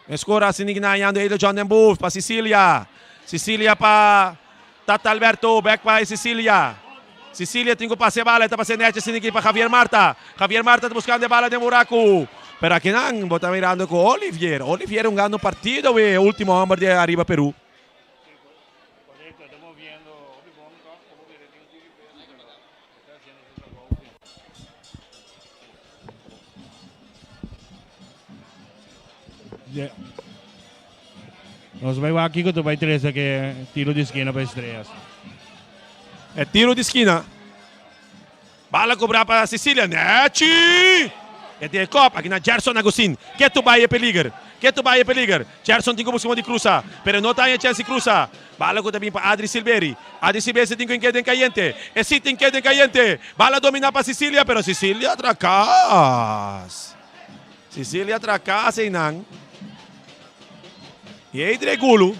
Meskor asina kinan hañando Edel John den Boef pa Sicilia. Sicilia pa Tata Alberto. Bek pa Sicilia. Sicilia tin ku pasa e bala. E ta pasa e nèchi asina aki pa Javier Marta. Javier Marta ta buskando e bala den buraku. Pero akinan bo ta mirando ku Olivier. Olivier hungando un partido awe, e ultimo hòmber di Ariba Peru. Nos bai wak kiko ta bai trese ke tiro di skina pa Estrellas. E tiro di skina. Bala kobra pa Cecilia. Nechi! E tin e kop. Aki na Gerson Agustin. Ketu bai e peliger. Ketu bai e peliger. Gerson tin ku buska modo di krusa. Pero e no ta haña chèns di krusa. Bala ku ta bin pa Adri Silveri. Adri Silveri si tin ku inkeda den kayente. E si tin keda den kayente. Bala domina pa Cecilia. Pero Cecilia trakas. Cecilia trakas einan. I Eidre Gulu.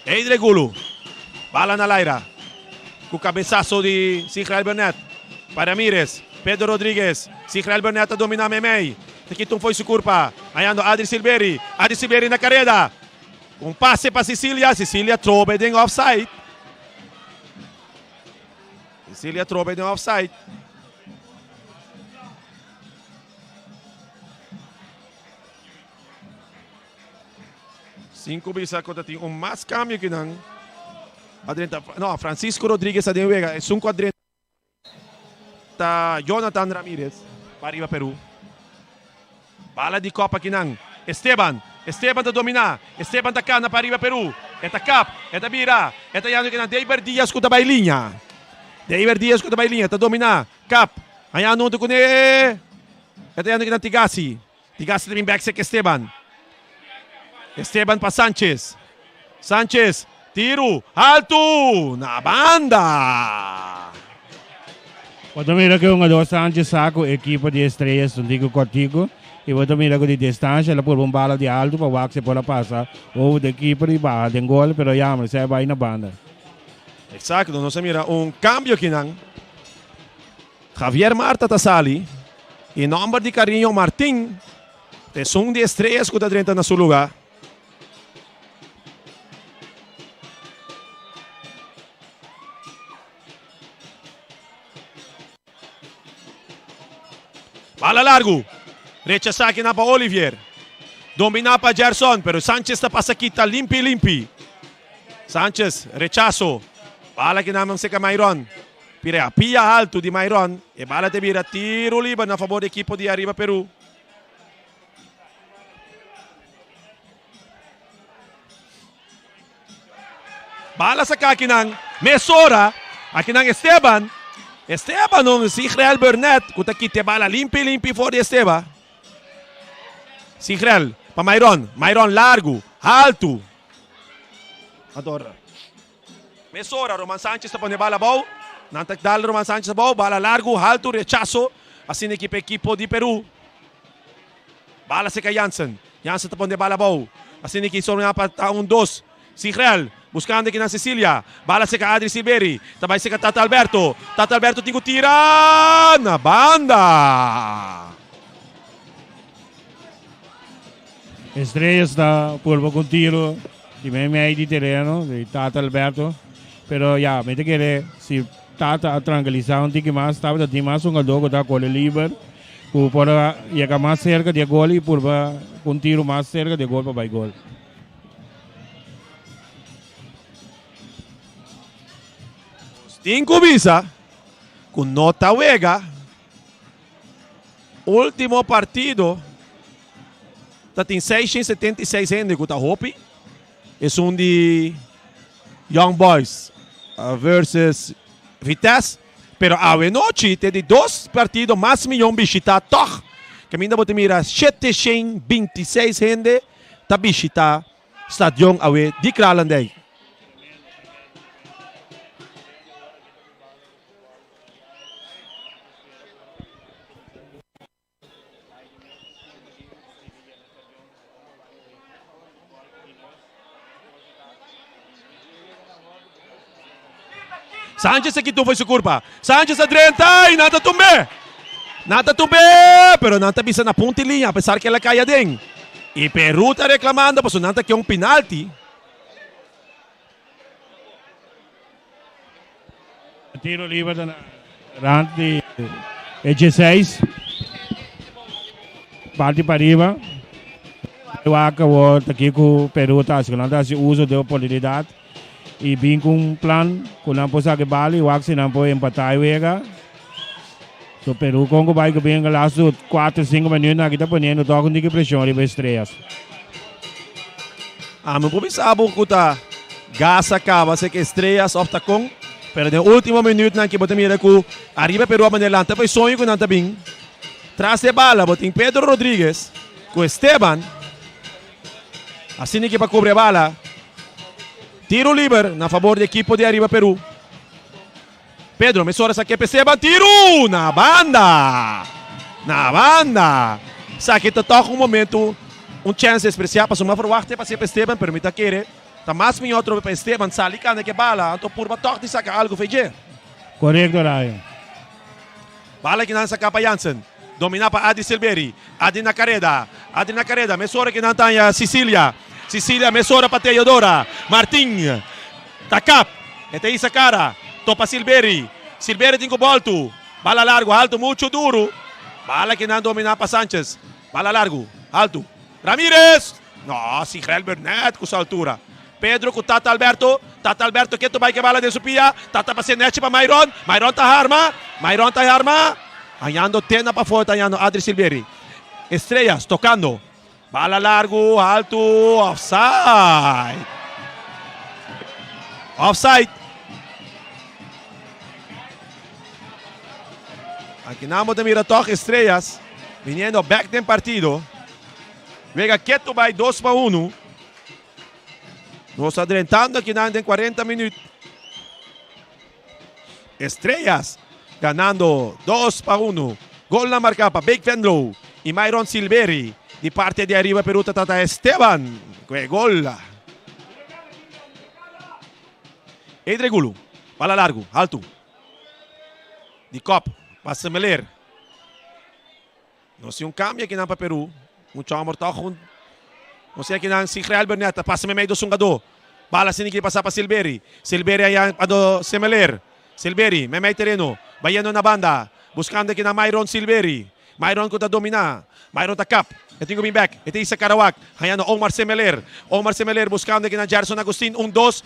Eidre Gulu. Bala na laira. Ku kabesaso di Sigrel Burnett. Pa Ramirez. Pedro Rodriguez. Sigrel Burnett ta domina meimei. Ta kita un foi su kurpa. Hayando Adri Silveri. Adri Silveri na kareda. Un pase pa Cecilia. Cecilia trobe den offside. Cecilia trobe den offside. Sin ku bisa ku ta tin un mas kambio ki nan a drenta. No, Francisco Rodriguez a den wega. Esun ku a drenta ta Jonathan Ramirez pa riba Peru. Bala di kop akinan. Esteban. Esteban ta dominá. Esteban ta kana pa riba Peru. E ta kap. E ta bira. E ta yanu kinan Deiber Diaz ku ta bai liña. Deiber Diaz ku ta bai liña. Ta dominá. Kap. Hañando huntu kuné. E ta yanu kinan Tigasi. Tigasi ta bin bek sek Esteban. Esteban pa Sanchez. Sanchez, tiru, haltu, na banda! Bo ta mira ku e hungador Sanchez sa ku ekipo di Estrellas ta un tiki kòrtiku i bo ta mira ku di distansha el a purba un bala di haltu pa wak si e por a pasa over di e kiper i baha den gol pero yammer esei a bai na banda. Eksakto, nos a mira un kambio akinan. Javier Marta ta sali y nomber di Cariño Martin ta esun di estrellas cu ta drenta na su lugar. Bala largo. Rechasa aki na pa Olivier. Domina pa Gerson, pero Sanchez ta pasa kita limpi limpi. Sanchez, rechaso. Bala aki na seca Myron. Pira pia haltu di Myron. E bala te bira tiro liber na fabor di ekipo di Ariba Peru. Bala saka akinan mesora. Akinan Esteban. Esteban un Sigrel Burnett ku ta kita e bala limpi limpi for di Esteban. Sigrel pa Myron. Myron largu, haltu. Adora. Mesora Roman Sanchez ta pone bala abou. Nan ta dal Roman Sanchez abou. Bala largu, haltu, rechaso. Asina ekipa ekipo di Peru. Bala seka Jansen. Jansen ta pone bala abou. Asina ki solo pa ta un dos. Sigrel buscando aki na Cecilia. Bala seka Adri Silveri. Ta bai seka Tata Alberto. Tata Alberto tin ku tira na banda. Estrellas ta purba ku tiro di mei mei di tereno di Tata Alberto. Pero ya, mi ta kere si Tata a tranquilisa un tiki mas, tabata tin mas hungador ku ta kore liber. Ku por a yega mas serka di e gol i purba ku un tiru mas serka di e gol pa bai gol. Nos tin ku bisa ku no ta wega ultimo partido ta tin 676 hende ku ta hopi. Esun di Young Boys versus Vitesse. Pero awe nochi te di dos partido mas miyon bishita tog. Caminda bo ta mira 726 hende ta bishita stadion awe di Kralendijk. Sanchez a kita un fo'i su kurpa. Sanchez a drenta i nan ta tumb'é. Nan ta tumb'é, pero nan ta bisa na punta i liña apesar ku el a kai aden. I Peru ta reklamando pasobra nan ta ke un pinalti. Tiro liber ta na rand di e 16. Parti pariba. Wak awor ta kiko Peru ta hasi. Nan ta hasi uso di oportunidad y bin cu un plan cu nan por saca e bala y wak si nan por empata e wega. So Peru con cu bay cu bin laatste 4, 5 minuut aki ta poniendo toch un tiki presion riba Estrellas. Ami por bisa bo cu ta gas a caba sek Estrellas of ta con, pero den ultimo minuutnan ki bo ta mira cu ariba Peru a manda lanta pa e soño cu nan ta bin tras e bala bo tin Pedro Rodriguez cu Esteban asina ki pa cubri e bala. Tiro liber na fabor di ekipo di ariba Peru. Pedro mesora sa kepe Esteban tiru na banda! Na banda! Esaki ta tòg un momento, un chèns despresiá pasobra mi a ferwagt e pas'é pa Esteban pero mi ta kere ta mas mihó atrobe pa Esteban sali kanda ku e bala anto purba tòg di saka algu fei dje. Korekto Ryan. Bala kinan saka pa Jansen. Dominá pa Adri Silveri. Adri na kareda. Adri na kareda. Mesora kinan ta haña Cicilia. Cicilia mesora pa Teodora. Martin ta kap. E ta hisa kara. Topa Silveri. Silveri tin ku bòltu. Bala largu haltu muchu duru. Bala kinan dominá pa Sanchez. Bala largu haltu. Ramirez! No, Sigrel Burnett ku su altura. Pedro ku Tata Alberto. Tata Alberto ketu bai ke bala den su pia. Tata pase nechi pa Myron. Myron ta harma. Myron ta harma. Hañando tena pafó ta hañando Adri Silveri. Estrellas tokando. Bala largu, haltu, offside. Offside. Aki nan bo ta mira tòg Estrellas biniendo bèk den partido. Wega ketu bai 2-1. Nos ta drentando akinan den 40 minuut. Estrellas ganando 2-1. Golnan marká pa Big Venlo i Myron Silveri. Di parte di Arriba Peru ta trata Esteban ku e gol. Edre Gulu, bala largu, haltu. Di kop pa Semeler. Nos tin un cambio akinan pa Peru. Mucho homber toch un. Nos tin akinan Sigrel Bernet ta pasa meimei dos hungadó. Bala asina ki pasa pa Silveri. Silveri aya pa do Semeler. Silveri meimei tereno. Bayendo na banda. Buscando akinan Myron Silveri. Myron ku ta domina. Myron ta kap. E tin ku bin bek. E ta hisa Karawak. Hañando Omar Semeler. Omar Semeler buscando akinan Gerson Agustin. Un dos.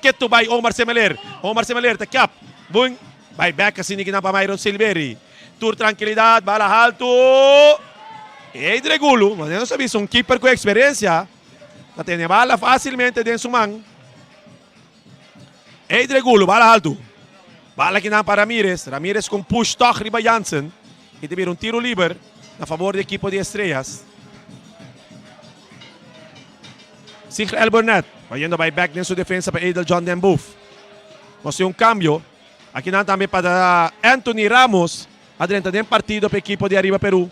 Ketu bai Omar Semeler. Omar Semeler ta kap. Bun. Bai bek asina akinan pa Myron Silveri. Tur trankilidat, bala haltu. Ey Dregulu, manera nos a bisa un keeper ku eksperensia, ta tene bala fásilmente den su man. Ey Dregulu, bala haltu. Bala kinan pa Ramirez. Ramirez ku un push tòg riba Jansen i ta bira un tiru liber na fabor di ekipo di Estrellas. Sigrel Burnett bayendo bai bèk den su defensa pa Edel John den Boef. Nos tin un kambio. Akinan tambe pa Anthony Ramos. A drenta den partido pa ekipo di Ariba Peru.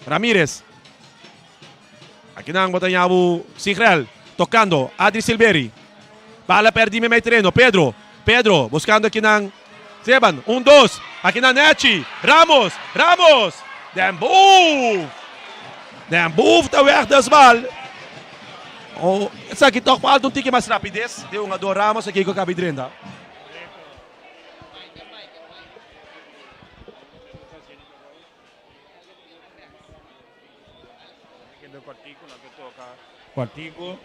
Ramirez. Akinan bo ta ñabu Sigrel tocando Adri Silveri. Bala perdi meimei tereno. Pedro. Pedro buscando akinan Zeban. Un dos. Akinan Nechi. Ramos. Ramos. Den Boef. Den Boef ta weg des bal. Oh, esaki toch falta un tiki mas rapidez di hungador Ramos aki cu a cabi drenta. Cortico.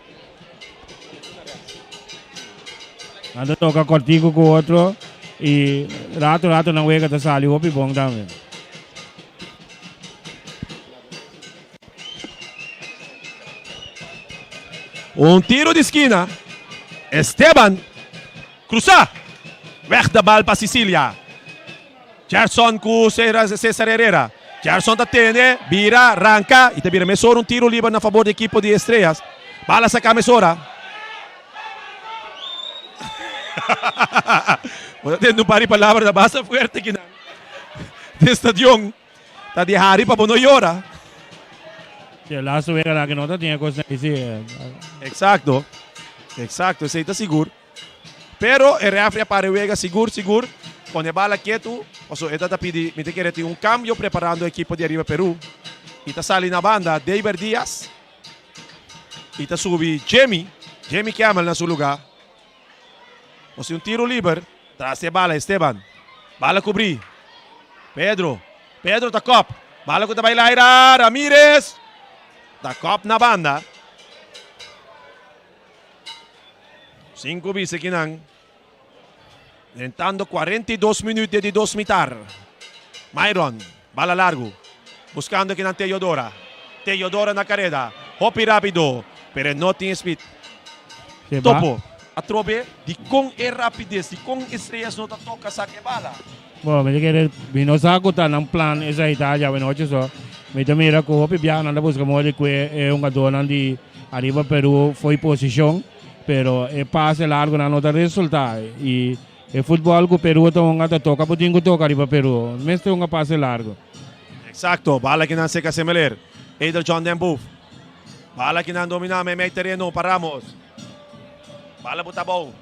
Nan ta toca cortico cu otro y rato rato nan wega ta sali hopi bon tambe. Un tiro di skina. Esteban cruza. Weg de bal pa Sicilia. Gerson ku Cesar Herrera. Gerson ta tene, bira, ranka y ta bira mesora un tiro liber na fabor di ekipo di Estrellas. Bala saka mesora. Bo ta tende un par di palabra ta basta fuerte kinan den stadion. Ta di hari pa bo no yora. Si e laatste wega aki no ta tin e kos ei si. Exacto, exacto, esei ta sigur. Pero e refri a para e wega sigur sigur, pone e bala ketu, paso e ta ta pidi, mi ta kere tin un cambio preparando e ekipo di Ariba Peru. Y ta sali na banda Deiber Diaz y ta subi Jimmy, Jimmy Camel na su lugar. Nos tin un tiro liber, tras di e bala Esteban, bala cubri, Pedro, Pedro ta kop, bala cu ta bay laira, Ramirez ta kop na banda. Sinku bisa kinan. Drentando 42 minuut di dos mitar. Myron, bala largu. Buscando kinan Teodora. Teodora na careda. Hopi rapido, pero e no tin speed. Topo, atrobe di con e rapidez, di con Estrellas no ta toca saca e bala. Bo, mi ta kere, mi no sa ku ta nan plan esei ta djawe nochi so. Mi ta mira ku hopi biaha nan ta buska modo di kue e hungadónan di ariba Peru fo'i posishon, pero e pase largu nan no ta resultá. I e futbòl ku Peru ta hunga ta toka bo tin ku toka riba Peru. Mester hunga pase largu. Eksakto, bala kinan seka Semeler. Eder John den Boef. Bala kinan dominá meimei tereno pa Ramos. Bala buta abou.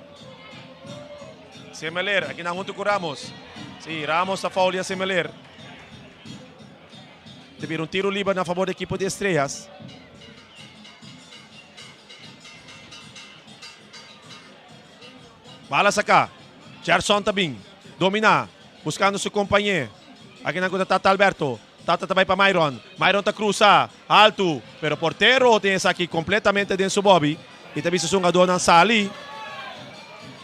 Semeler, akinan huntu ku Ramos. Si, Ramos ta foulia Semeler. Ta bira un tiro liber na fabor di ekipo di Estrellas. Bala saka. Gerson ta bin. Domina. Buscando su compañé. Akinan ku ta Tata Alberto. Tata ta bai pa Myron. Myron ta cruza. Altu. Pero portero tin esaki completamente den su bobi. Y ta bisa su hungadornan sali.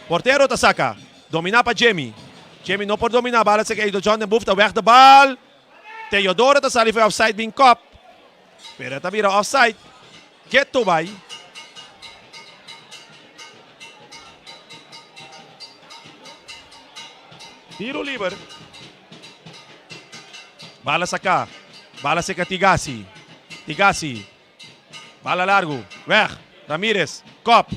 Portero ta saca. Domina pa Jimmy. Jimmy no por domina. Bala seka Edo John den Boef ta weg de bal. Teodoro ta sali for offside bin kop. Pero e ta bira offside. Keto bai. Tiro liber. Bala saca. Bala seca Tigasi. Tigasi. Bala largu. Weg. Ramirez. Kop.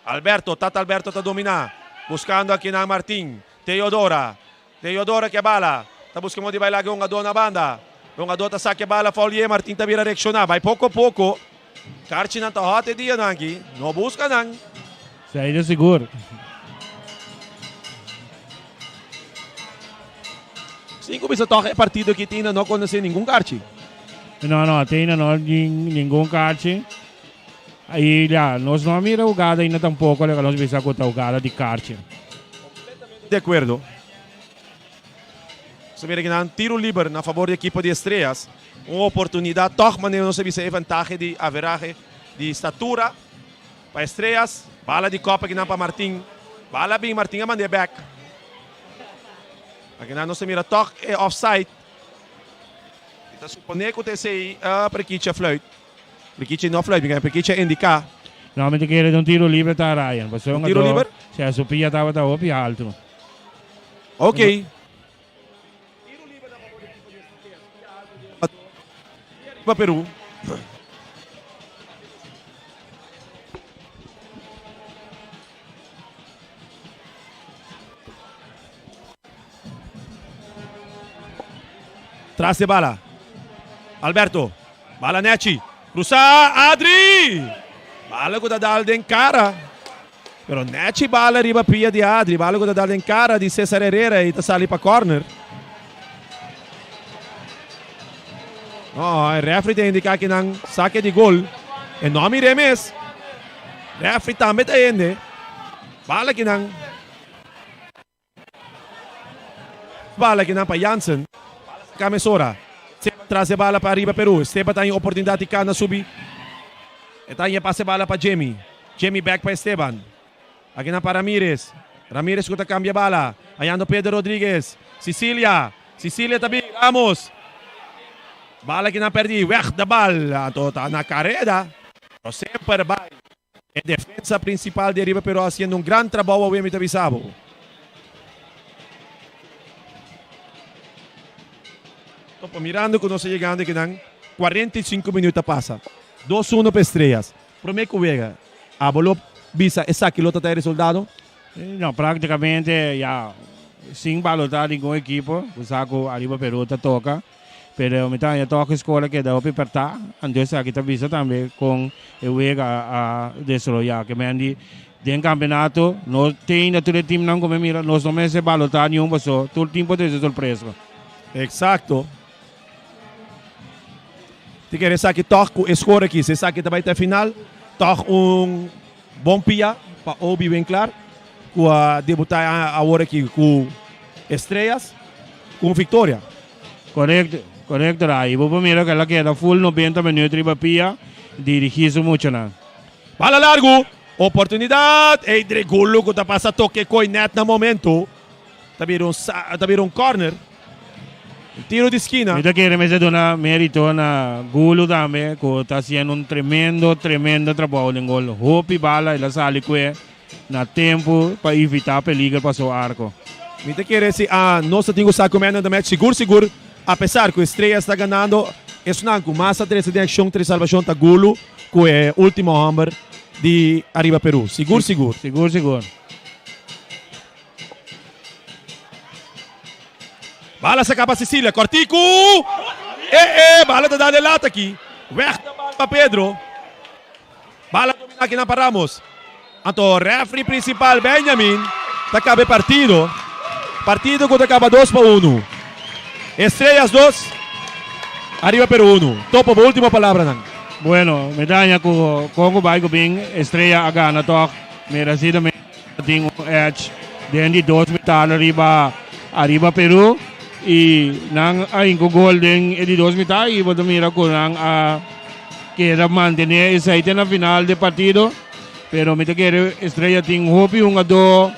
Alberto. Tata Alberto ta domina. Buscando akinan Martin. Teodora. Teodora ke bala. Ta busca modo di bai laga e hungador na banda. E hungador ta saca e bala foul y Martin ta bira reacciona. Bai poco poco. Karchinan ta hot e dianan aki. No busca nan. Esei ta sigur. Sin cuminsa toch e partido aki Tina no conoce ningun karchi. No, no, Tina no tin ningun karchi. Y ya, nos no a mira hugada ainda tampoco, loke nos bisa cu ta hugada di karchi. Completamente di acuerdo. Nos a mira kinan tiro liber na favor di ekipo di Estrellas. Un oportunidad toch manera nos a bisa e ventahe di averahe di statura pa Estrellas. Bala di kop akinan pa Martin. Bala bin, Martin a manda e bek. Akinan nos a mira toch e offside. Mi ta supone cu ta esey Prekicha fluit. Prekicha no fluit, mi Prekicha indica. No, mi ta kere un tiro liber ta Ryan. Pasobra Un tiro liber? Si, su pia tabata hopi alto. Ok. Pa Peru. Tras di bala. Alberto. Bala nechi. Krusa Adri! Bala ku ta dal den kara. Pero nechi bala riba pia di Adri. Bala ku ta dal den kara di Cesar Herrera i ta sali pa corner. No, e referee ta indica ki nan sake di gol. E no mire mes. Referee tambe ta hende. Bala ki nan. Bala kinan pa Jansen. Ka mesora. Esteban tras e bala pa ariba Peru. Esteban ta haña oportunidat di kana subi. E ta haña pasa e bala pa Jimmy. Jimmy bek pa Esteban. Akinan pa Ramirez. Ramirez ku ta kambia bala. Hañando Pedro Rodriguez. Cicilia. Cicilia ta bin. Ramos. Bala kinan perdi. Weg de bal. Anto ta na kareda. Pero semper bai. E defensa principal di ariba pero haciendo un gran trabou awe mi ta bisa bo. Topo mirando cu nos ta yegando akinan 45 minuut a pasa. Dos uno pa Estrellas. Prome cu wega abo lo bisa esaki lo ta ta e resultado? No, practicamente ya sin balota ningun ekipo cu sa cu ariba Peru ta toca. Pero mi ta haña tòg e skol a keda hopi pèrtá, anto esaki ta bisa tambe kon e wega a desaroyá. Ke men di den kampeonato no tin na tur e timnan ku mi mira nos no mester balotá niun paso tur tim por trese sorpresa. Eksakto. Ti kere esaki tòg ku e skor aki, si esaki ta bai te final, tòg un bon pia pa Obi Winklaar ku a debutá awor aki ku Estrellas ku un viktoria. Korekto, korekto Ray. Bo por mira ku el a keda full nobenta minuut riba pia dirigí su muchanan. Bala largu, oportunidat, ey Dregulu ku ta pasa toke koi nèt na momento. Ta bira un sa, ta bira un kòrner. Un tiro di skina. Mi ta kere mester duna merito na Gulu tambe ku ta hasiendo un tremendo, tremendo trabou den gol. Hopi bala el a sali kue Na tempu pa evitá peliger pa su arko. Mi ta kere si a nos ta tin ku sa ku man of the match sigur sigur apesar ku Estrellas ta ganando esnan ku mas a trese den akshon tres salbashon ta Gulu ku e ultimo homber di Ariba Peru sigur sigur. Sigur sigur. Bala sa kaba Cecilia kòrtiku e e bala ta dal e lat aki wèg ta bal pa Pedro. Bala domina kinan pa Ramos. Anto refri principal Benjamin ta caba e partido. Partido cu ta caba dos pa uno. Estrellas dos, Ariba Peru uno. Topo bo ultimo palabranan. Bueno, mi ta haña cu con cu bay cu bin Estrella a gana toch merecidamente tin un edge den di dos mitar riba Ariba Peru y nan a hinca un gol den e di dos mitar y bo ta mira cu nan a Keda mantené esei te na final di partido, pero mi ta kere Estrella tin hopi hungadó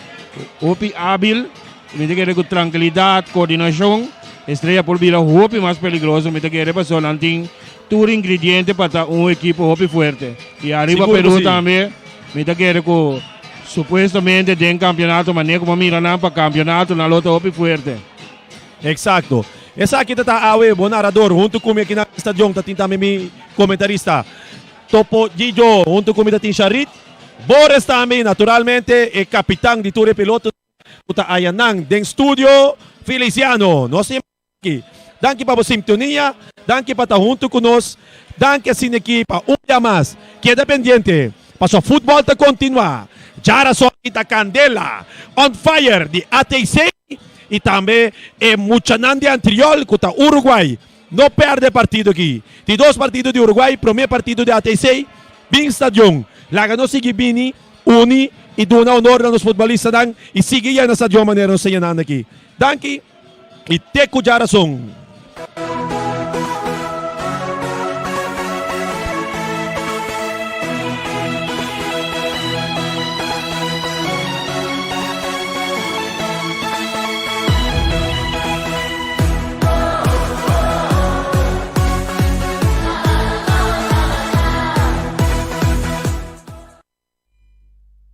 hopi ábil, mi ta kere ku trankilidat, koordinashon, Estrella por bira hopi mas peligroso, mi ta kere pasobra nan tin tur ingrediente pa ta un ekipo hopi fuerte. I ariba Sigur ku Perú si. tambe mi ta kere ku supuestamente den kampionato manera ku bo a mira nan pa kampionato nan lo ta hopi fuerte. Exacto. Esaki ta ta awe bo narador hunto cu mi aki na stadion ta tin tambe mi comentarista Topo Gigio hunto cu mi ta tin Sharit Bores tambe y naturalmente e capitan di tur e piloto cu ta ayanan den studio Feliciano. Nos tin aki. Danki pa bo sintonia, danki pa ta hunto cu nos, danki asina aki pa un bia mas keda pendiente pasobra futbol ta continua. Djarason ta candela on fire di ATC. Y tambe e muchanan di Antriol cu ta Uruguay no perde partido aki. Di dos partido di Uruguay, prome partido di ATC, bin stadion. Laga nos sigui bini, uni y duna honor na nos futbolistanan y sigui yena stadion manera nos ta yenando aki. Danki y te cu djarason.